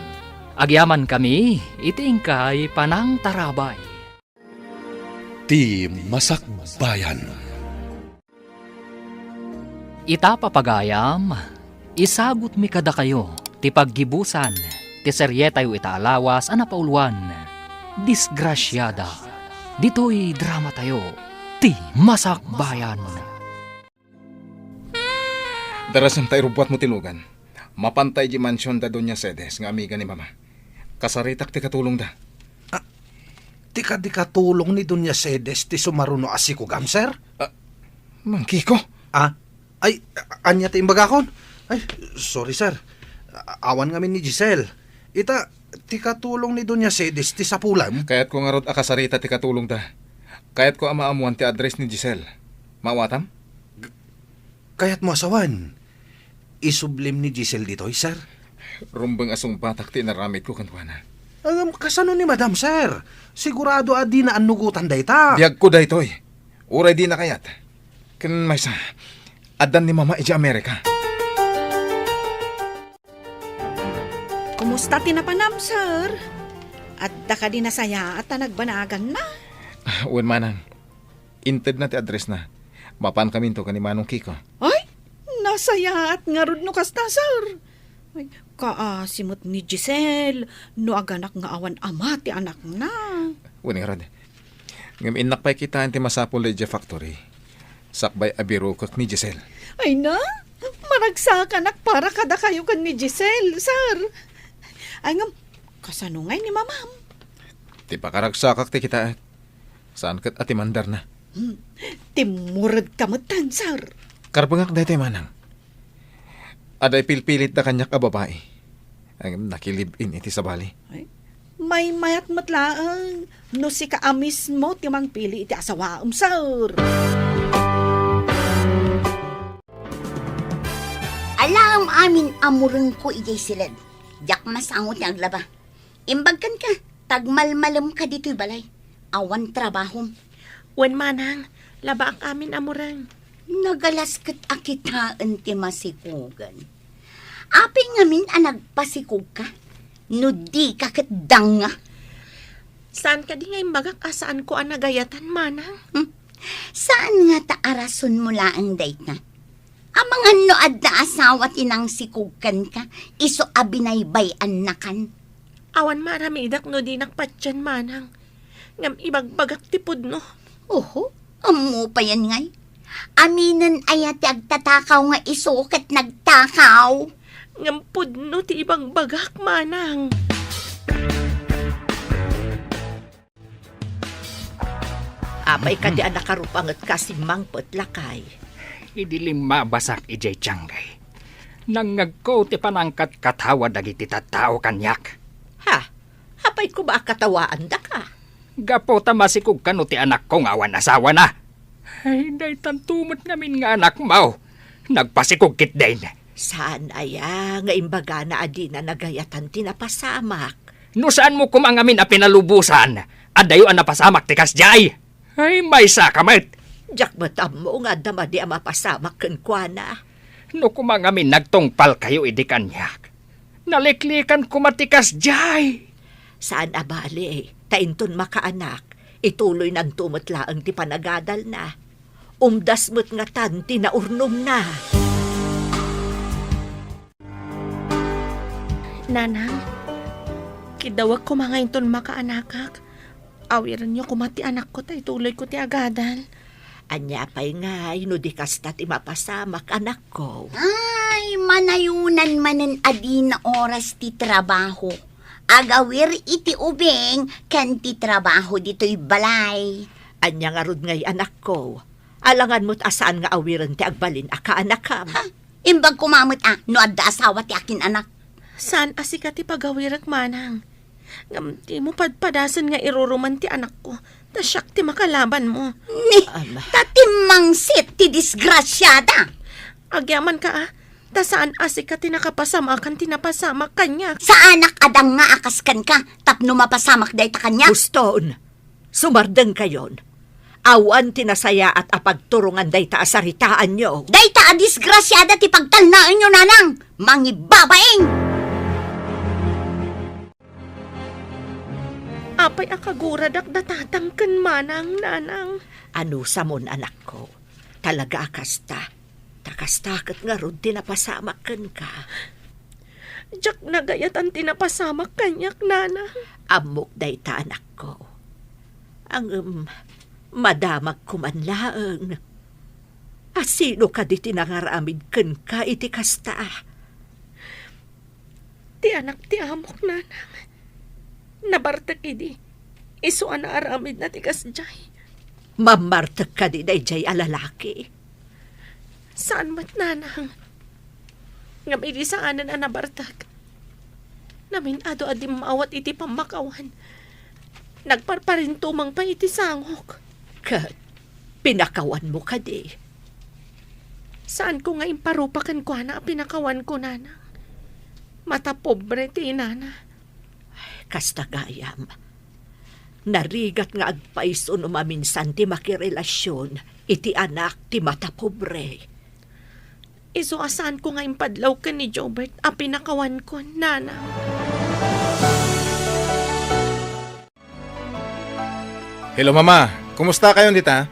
Agyamankami iti inkay panangtarabay. Ti Masakbayan. Ita, papagayam, isagutmi kadakayo ti paggibusan ti serietayo ita a lawas a napauluan, Disgrasiada. Ditoy dramatayo, Ti Masakbayan. Darasem ta irubuatmo ti lugan. Mapanta idiay mansion da Doña Cedes nga amiga ni Mama. Kasaritak ti katulongda. Ah, ti kadi katulong ni Doña Cedes ti sumaruno a sikugam, sir? Ah, Mang Kiko? Ah, ay, a-, ania ti imbagakon? Ay, sorry, sir. A-, awan ngamin ni Giselle. Ita, Ti katulong ni Doña Cedes ti sapulem? Kayatko ngarud a kasarita ti katulongda. Kayatko a maamuan ti address ni Giselle. Maawatam? Kayatmo a sawen, isublim ni Giselle ditoy, sir? Rumbeng a sungbatak ti inaramidko kenkuana. Ngem kasano ni Madam, sir? Sigurado a dina annugotan dayta. Biagko daytoy. Uray dina kayat. Ken maysa, addan ni Mama idiay Amerika. Kumusta ti napanam, sir? Adda kadi nasayaat a nagbanaganna? Ah, wen, manang. Intedna ti addressna. Mapankaminto ken ni Manong Kiko. Ay, nasayaat ngarud no kasta, sir. Ay, kaasi met ni Giselle no aganak nga awan ama ti anakna. Wen ngarud. Ngem innak pay kitaen ti masapul idiay factory. Sakbay a birukek ni Giselle. Ay na, maragsakanak para kadakayo ken ni Giselle, sir. Ay ngem, kasano ngay ni Mamam? Ti pakaragsakak ti kitaek. Saan ket a timandarna. Hmm, timmuredka metten, sir. Karbengak daytoy, manang. Adda ipilpilitda kaniak a babai. Ngem nakilive-in iti sabali. Ay, maymayat met laeng no sika a mismo ti mangpili iti asawaem, sir. Alaem amin a murengko idiay siled. Diak masango ti aglaba. Imbag kenka, ta agmalmalemka ditoy balay. Awan trabahom. Wen, manang, labaak amin a mureng. Nagalas ket a kitaen ti masikugen. Apay ngamin a nagpasikogka? No dika ket danga. Saan kadi nga imbagak a saanko a nagayatan, manang? Hmm. Saan ngata a rasonmo laeng dayta? Amangan no adda asawa ti nangsikog kenka, isu a binaybay-annakan. Awan maaramidak no dinak patien, manang. Ngem ibagbagak ti pudno. Oho, ammo payen ngay. Aminen aya ti agtatakaw nga isu ket nagtakaw? Ngem pudno ti ibagbagak, manang. Apay kadi a nakarupangetka a simmangpet, lakay? Idi limmabasak idiay tiangay, nangngegko ti panangkatkatawa dagiti tattao kaniak. Ha? Apay koma a katawaandaka? Gapu ta masikog kano ti anakko nga awan asawana. Ay, daytanto met ngamin nga anakmo. Nagpasikog ketdin. Saan aya nga imbagana a dina nagayatan ti napasamak? No saanmo koma ngamin a pinalubosan, adayo a napasamak ti kasdiay. Ay, maysaka met. Diak met ammo nga adda madi a mapasamak kenkuana. No koma ngamin nagtungpalkayo idi kaniak, naliklikan koma ti kasdiay. Saan a bale, ta inton makaanak, ituloynanto met laeng ti panagadalna. Umdas met ngatan ti naurnongna. Nanang, kidawek koma nga inton makaanakak, awirenyo koma ti anakko ta ituloyko ti agadal. Ania pay ngay no di kasta ti mapasamak, anakko? Ay, manayonan manen a dina oras ti trabaho. Agawir iti ubing ken ti trabaho ditoy balay. Ania ngarud ngay, anakko? Alangan met a saan nga awiren ti agbalin a kaanakam. Ha? Imbag koma met a no adda asawa ti akin-anak. Saan a sika ti pagawirek, manang. Ngem dimo padpadasen nga iruruman ti anakko, ta siak ti makalabanmo. Ni, Ama. Ta timmangsit ti disgrasiada. Agyamanka a, ta saan a sika ti nakapasamakan ti napasamak kaniak. Saanak a danga a kas kenka tapno mapasamak dayta kaniak. Huston, sumardengkayon. Awan ti nasayaat a pagturongan dayta a saritaanyo. Dayta a disgrasiada ti pagtalnaenyo, nanang! Mangibabain! Apay a kaguradak da tatang ken manang, nanang? Anusamon, anakko. Talaga a kasta. Ta kasta ket ngarud ti napasamak kenka. Diak nagayatan ti napasamak kaniak, nanang. Ammok dayta, anakko. Ngem, madamagko man laeng. A sino kadi ti nangaramid kenka iti kasta? Ti anak ti amok, nanang. Nabartek idi. Isu a naaramidna ti kasdiay. Mammartek kadi daydiay a lalaki? Saan met, nanang. Ngem idi saanen a nabartek, Namin-ado a dimmawat iti pammakawan. Nagparparintumeng pay iti sangok. Ket pinakawanmo kadi? Saanko nga imparupa kenkuana a pinakawanko, nanang. Mata pobre ti inana. Kasta gayam. Narigat nga agpayso no maminsan ti makirelasion iti anak ti mata pobre. Isu a saanko nga impadlaw ken ni Jobert a pinakawanko, nanang. Hello, Mama. Kumusta kayon dita?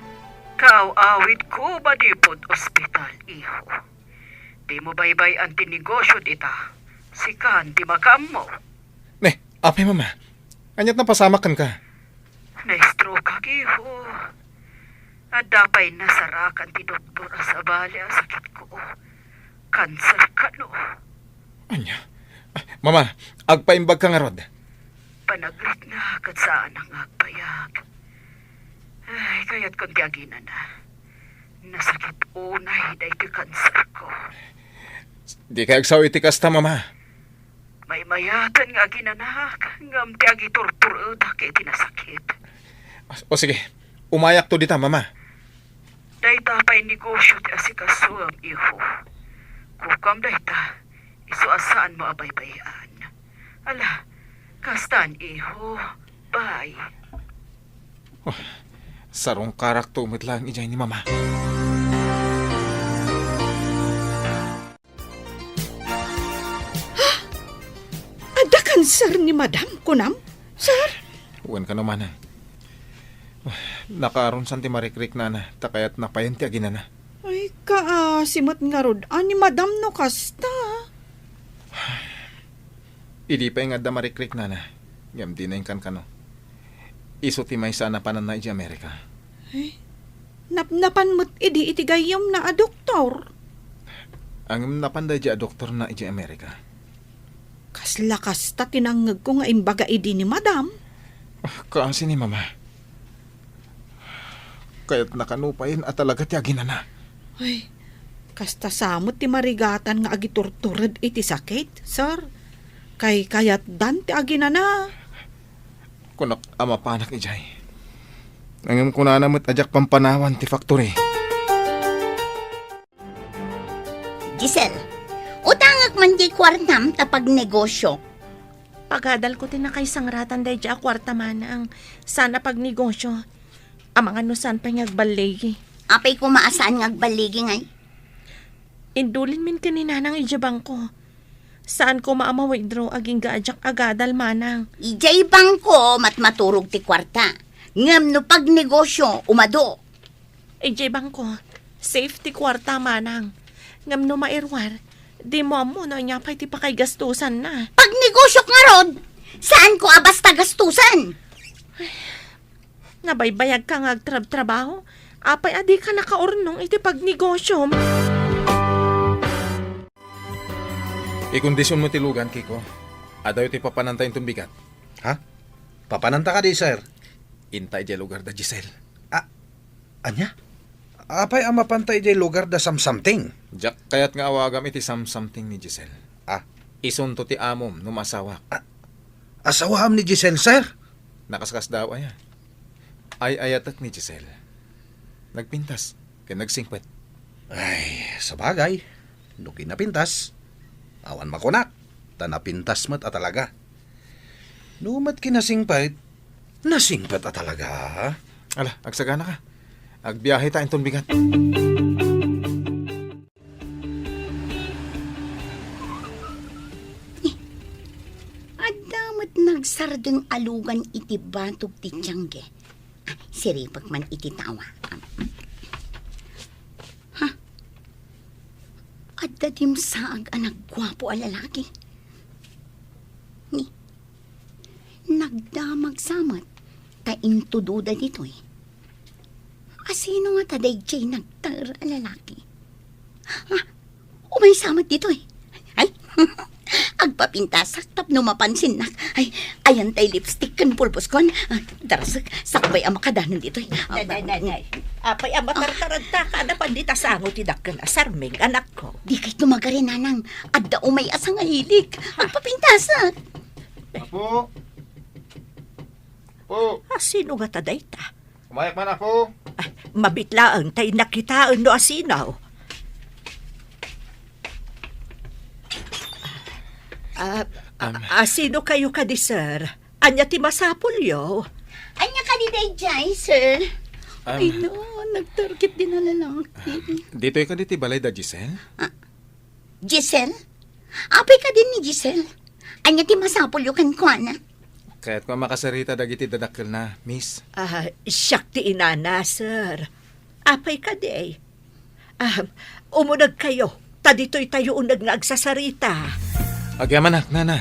Kaaw-awidko manipud ospital, iho. Dimo baybay-an ti negosio dita. Sikan ti makaammo. Ne, apay, Mama? Aniat napasamak kenka? Na-stroke-ak, iho. Adda pay nasarakan ti doktor a sabali a sakitko. Kanser kano. Ania? Ah, Mama, agpaimbag ka ngarud. Panagritna ket saanak nga agbayag. Ay, kayatkon ti aginana. Nasakit unay daytoy kanserko. Dikay agsao iti kasta, Mama. Maymayatan nga aginanak, ngem ti agiturturedak iti nasakit. O sige, umayakto dita, Mama. Dayta pay negosio ti asikasuem, iho. Kukam dayta, isu a saanmo a baybay-an. Ala, kastan, iho. Bye. Oh, sarungkarakto met laeng idiay ni Mama. Adda kanser ni Madam, kunam, sir? Wen kano, Manang. Nakaarunsan ti marikriknana, ta kayatna payen ti aginana. Ay, kaasi met ngarud a ni Madam no kasta. Idi pay nga adda marikriknana, ngem dina inkankano. Isu ti maysa a napananna idiay Amerika. Ay, napnapan met idi iti gayyemna a doktor. Ngem napan daydiay a doktorna idiay Amerika. Kasla kasta ti nangngegko nga imbaga idi ni Madam. Ah, kaasi ni Mama. Kayatna kano payen a talaga ti aginana. Ay, kasta sa met ti marigatan nga agiturtured iti sakit, sir. Kay kayatdan ti aginana. Kunak a mapanak idiay. Ngem kunana met a diak pampanawan ti factory. Giselle, utangek man diay kuartam ta pagnegosio. Pagadalko ti nakaisangratan daydiay a kuarta, Manang. Saan a pagnegosio. Amangan no saan pay nga agballigi. Apay koma a saan nga agballigi, ngay? Indulinmin ken ni Nanang idiay bangko. Saan koma a ma-withdraw agingga a diak agadal, Manang. Idiay bangko, matmaturog ti kuarta. Ngem no pagnegosio, umadu. Idiay bangko, safe ti kuarta, Manang. Ngem no mairuar, dimo ammo no ania pay ti pakaigastusanna. Pagnegosiok ngarud, saanko a basta gastusan. Nabaybayagka nga agtrabtrabaho, apay a dika nakaurnong iti pagnegosiom? Ikondisionmo ti lugan, Kiko. Adayo ti papananta inton bigat. Ha? Papananta kadi, sir? Inta idiay lugar da Giselle. Ah, ania? Apay a mapanta idiay lugar da Samsamting? Diak kayat nga awagam iti Samsamting ni Giselle. Ah. Isunto ti amom no maasawak. Ah, asawaam ni Giselle, sir? Nakaskasdaaw aya. Ay-ayatek ni Giselle. Nagpintas ken nagsingpet. Ay, sabagay, no kinapintas, awan makunak, ta napintas met a talaga. No met kinasingpet, nasingpet a talaga. Ala, agsagana ka. Agbiahe ta inton bigat. Adda met nagsardeng a lugan iti batog ti tiangge. Ah, siripek man iti tawa. Ha? Adda dimsaag a nagguapo a lalaki. Ni, nagdamag sa met ta intudoda ditoy. Asino ngata daydiay nagtaer a lalaki? Ah, umaysa met ditoy. Ay, agpapintasak tapno mapansinnak. Ay, ayan tay lipstick ken pulboskon. Ah, darasek, sakbay a makadanon ditoy. Ah, nay, nay, nay, nay. Apay a matartaragta ka, napan dita sango ti dakkel a sarming, anakko. Dikay tumagari, nanang. Adda umay a sangahilik. Ah. Agpapintasak. Apo! Apo! A, sino ngata dayta? Umayak man, Apo! Ay, mabiit laeng ta innak kitaen no asino. Ah, a, Um, a, sino kayo kadi, sir? Ania ti masapulyo? Ania kadi daydiay, sir? Um, Ay, no, nagtarget din na lalaki. Ditoy kadi ti balay da Giselle? Ah, Giselle? Apay kadi ni Giselle? Ania ti masapulyo kenkuana? Kayatko a makasarita dagiti dadakkelna, miss. Ah, siak ti inana, sir. Apay kadi? Ah, umuneg kayo, ta ditoy tayo uneg nga agsasarita. Agyamanak, nana.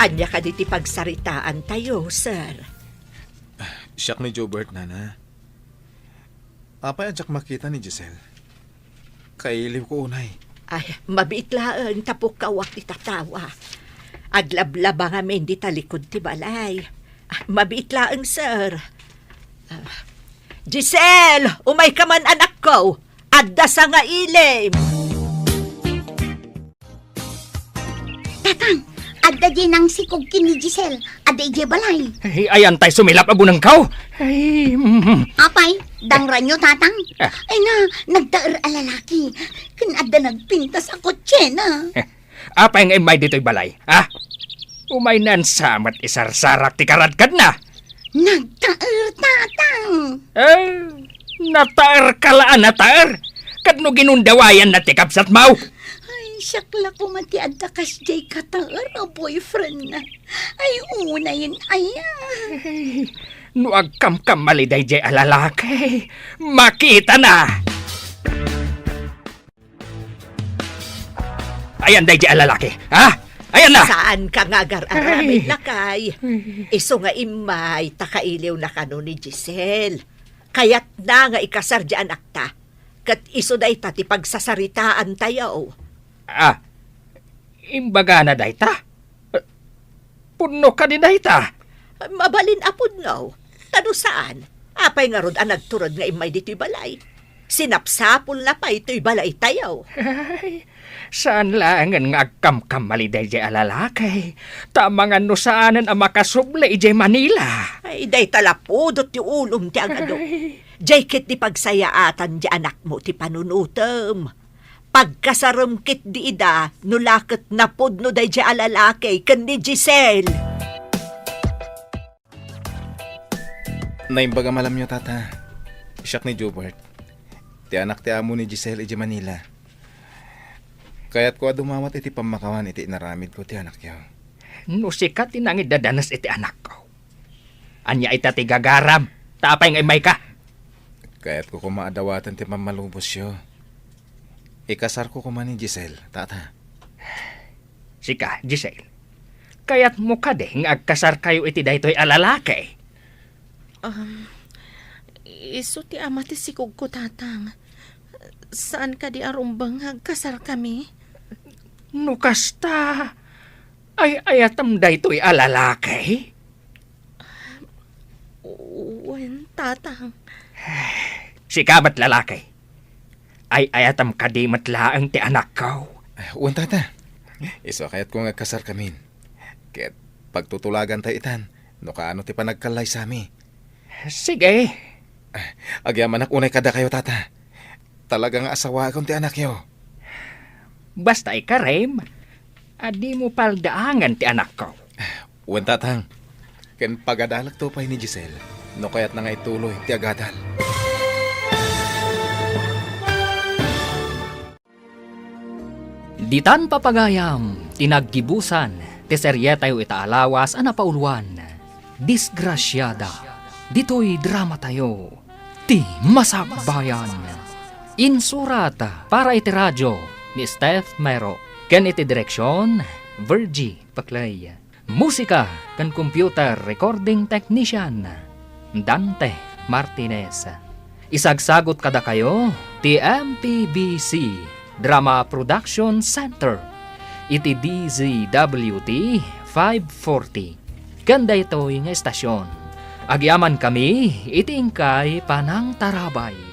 Ania kadi ti pagsaritaan tayo, sir? Siak ni Jobert, nana. Apay a diak makita ni Giselle? Kailiwko unay. Ay, mabiit laeng ta pukkawak ti tatawa. Aglablaba ngamin dita likod ti balay. Ah, mabiit laeng, sir. Ah, Giselle, umayka man, anakko. Adda sangailim. Tatang, adda diay nangsikog ken ni Giselle. Adda idiay balay. Ay, ayan tay sumilap a bunengkaw. Ay, mm. Apay, dangranyo, Tatang? Ah. Ay na, nagtaer a lalaki. Ken adda nagpintas a kotsena. Eh, apay nga immay ditoy balay, ha? Umaynan sa met isarsarak ti karadkadna. Nagtaer, Tatang. Eh, nataerka la a nataer. Ket no ginundawayanna ti kabsatmo. Ay, siak la koma ti adda kasdiay kataer a boyfriendna. Ay, unayen aya. Ay, no agkamkamali daydiay a lalaki, makitana. Ayan daydiay a lalaki, ha? Ayan na! Saanka nga agar-aramid, lakay? Isu nga immay ta kailiwna kano ni Giselle. Kayatna nga ikasar diay anakta. Ket isu dayta ti pagsasaritaantayo. Ah, imbagana dayta? Pudno kadi dayta? Mabalin a pudno. Ta no saan, apay ngarud a nagtured nga immay ditoy balay? Sinapsapulna pay toy balaytayo. Ay, saan laengen nga agkamkamali daydiay a lalaki. Ta amangan no saanen a makasubli idiay Manila. Ay, dayta la pudot ti ulom ti agadu. Ay. Diay ket ti pagsayaatan ti anakmo ti panunutem. Pagkasarem ket di ida, no la ket napudno daydiay a lalaki ken ni Giselle. Naimbag a malamyo, Tata. Siak ni Jobert. Ti anak ti amo ni Giselle idiay Manila. Kayatko a dumawat iti pammakawan iti inaramidko ti anakyo. No sika ti nangiddadanes iti anakko, ania ita ti gagaram? Ta apay nga immayka? Kayatko koma a dawaten ti pammalubosyo. Ikasarko koma ni Giselle, Tata. Sika, Giselle, kayatmo kadi nga agkasarkayo iti daytoy a lalaki? Um, isu ti ama ti sikogko, Tatang. Saan kadi a rumbeng nga agkasarkami? No kasta, ay-ayatem daytoy a lalaki? Wen, Tatang. Sika met lalaki. Ay-ayatem kadi met laeng ti anakko? Wen, Tata. Isu a kayatko nga agkasarkamin. Ket pagtutulagantay itan, no kaano ti panagkallaysami. Sige. Agyamanak unay kadakayo, Tata. Talaga nga asawaakon ti anakyo. Basta ikarem, a dimo paldaangen ti anakko. Wen, Tatang. Ken pagadalekto pay ni Giselle, no kayatna nga ituloy ti agadal. Ditan papagayam ti naggibusan ti serietayo ita a lawas a napauluan, Disgrasiada. Ditoy dramatayo, Ti Masakbayan. Insurat para iti radio ni Steph Mero ken iti direksion, Virgie Paclay. Musika ken computer recording technician, Dante Martinez. Isagsagut kadakayo ti M P B C Drama Production Center iti D Z W T five forty ken daytoy nga estasion. Agyamankami iti inkay panangtarabay.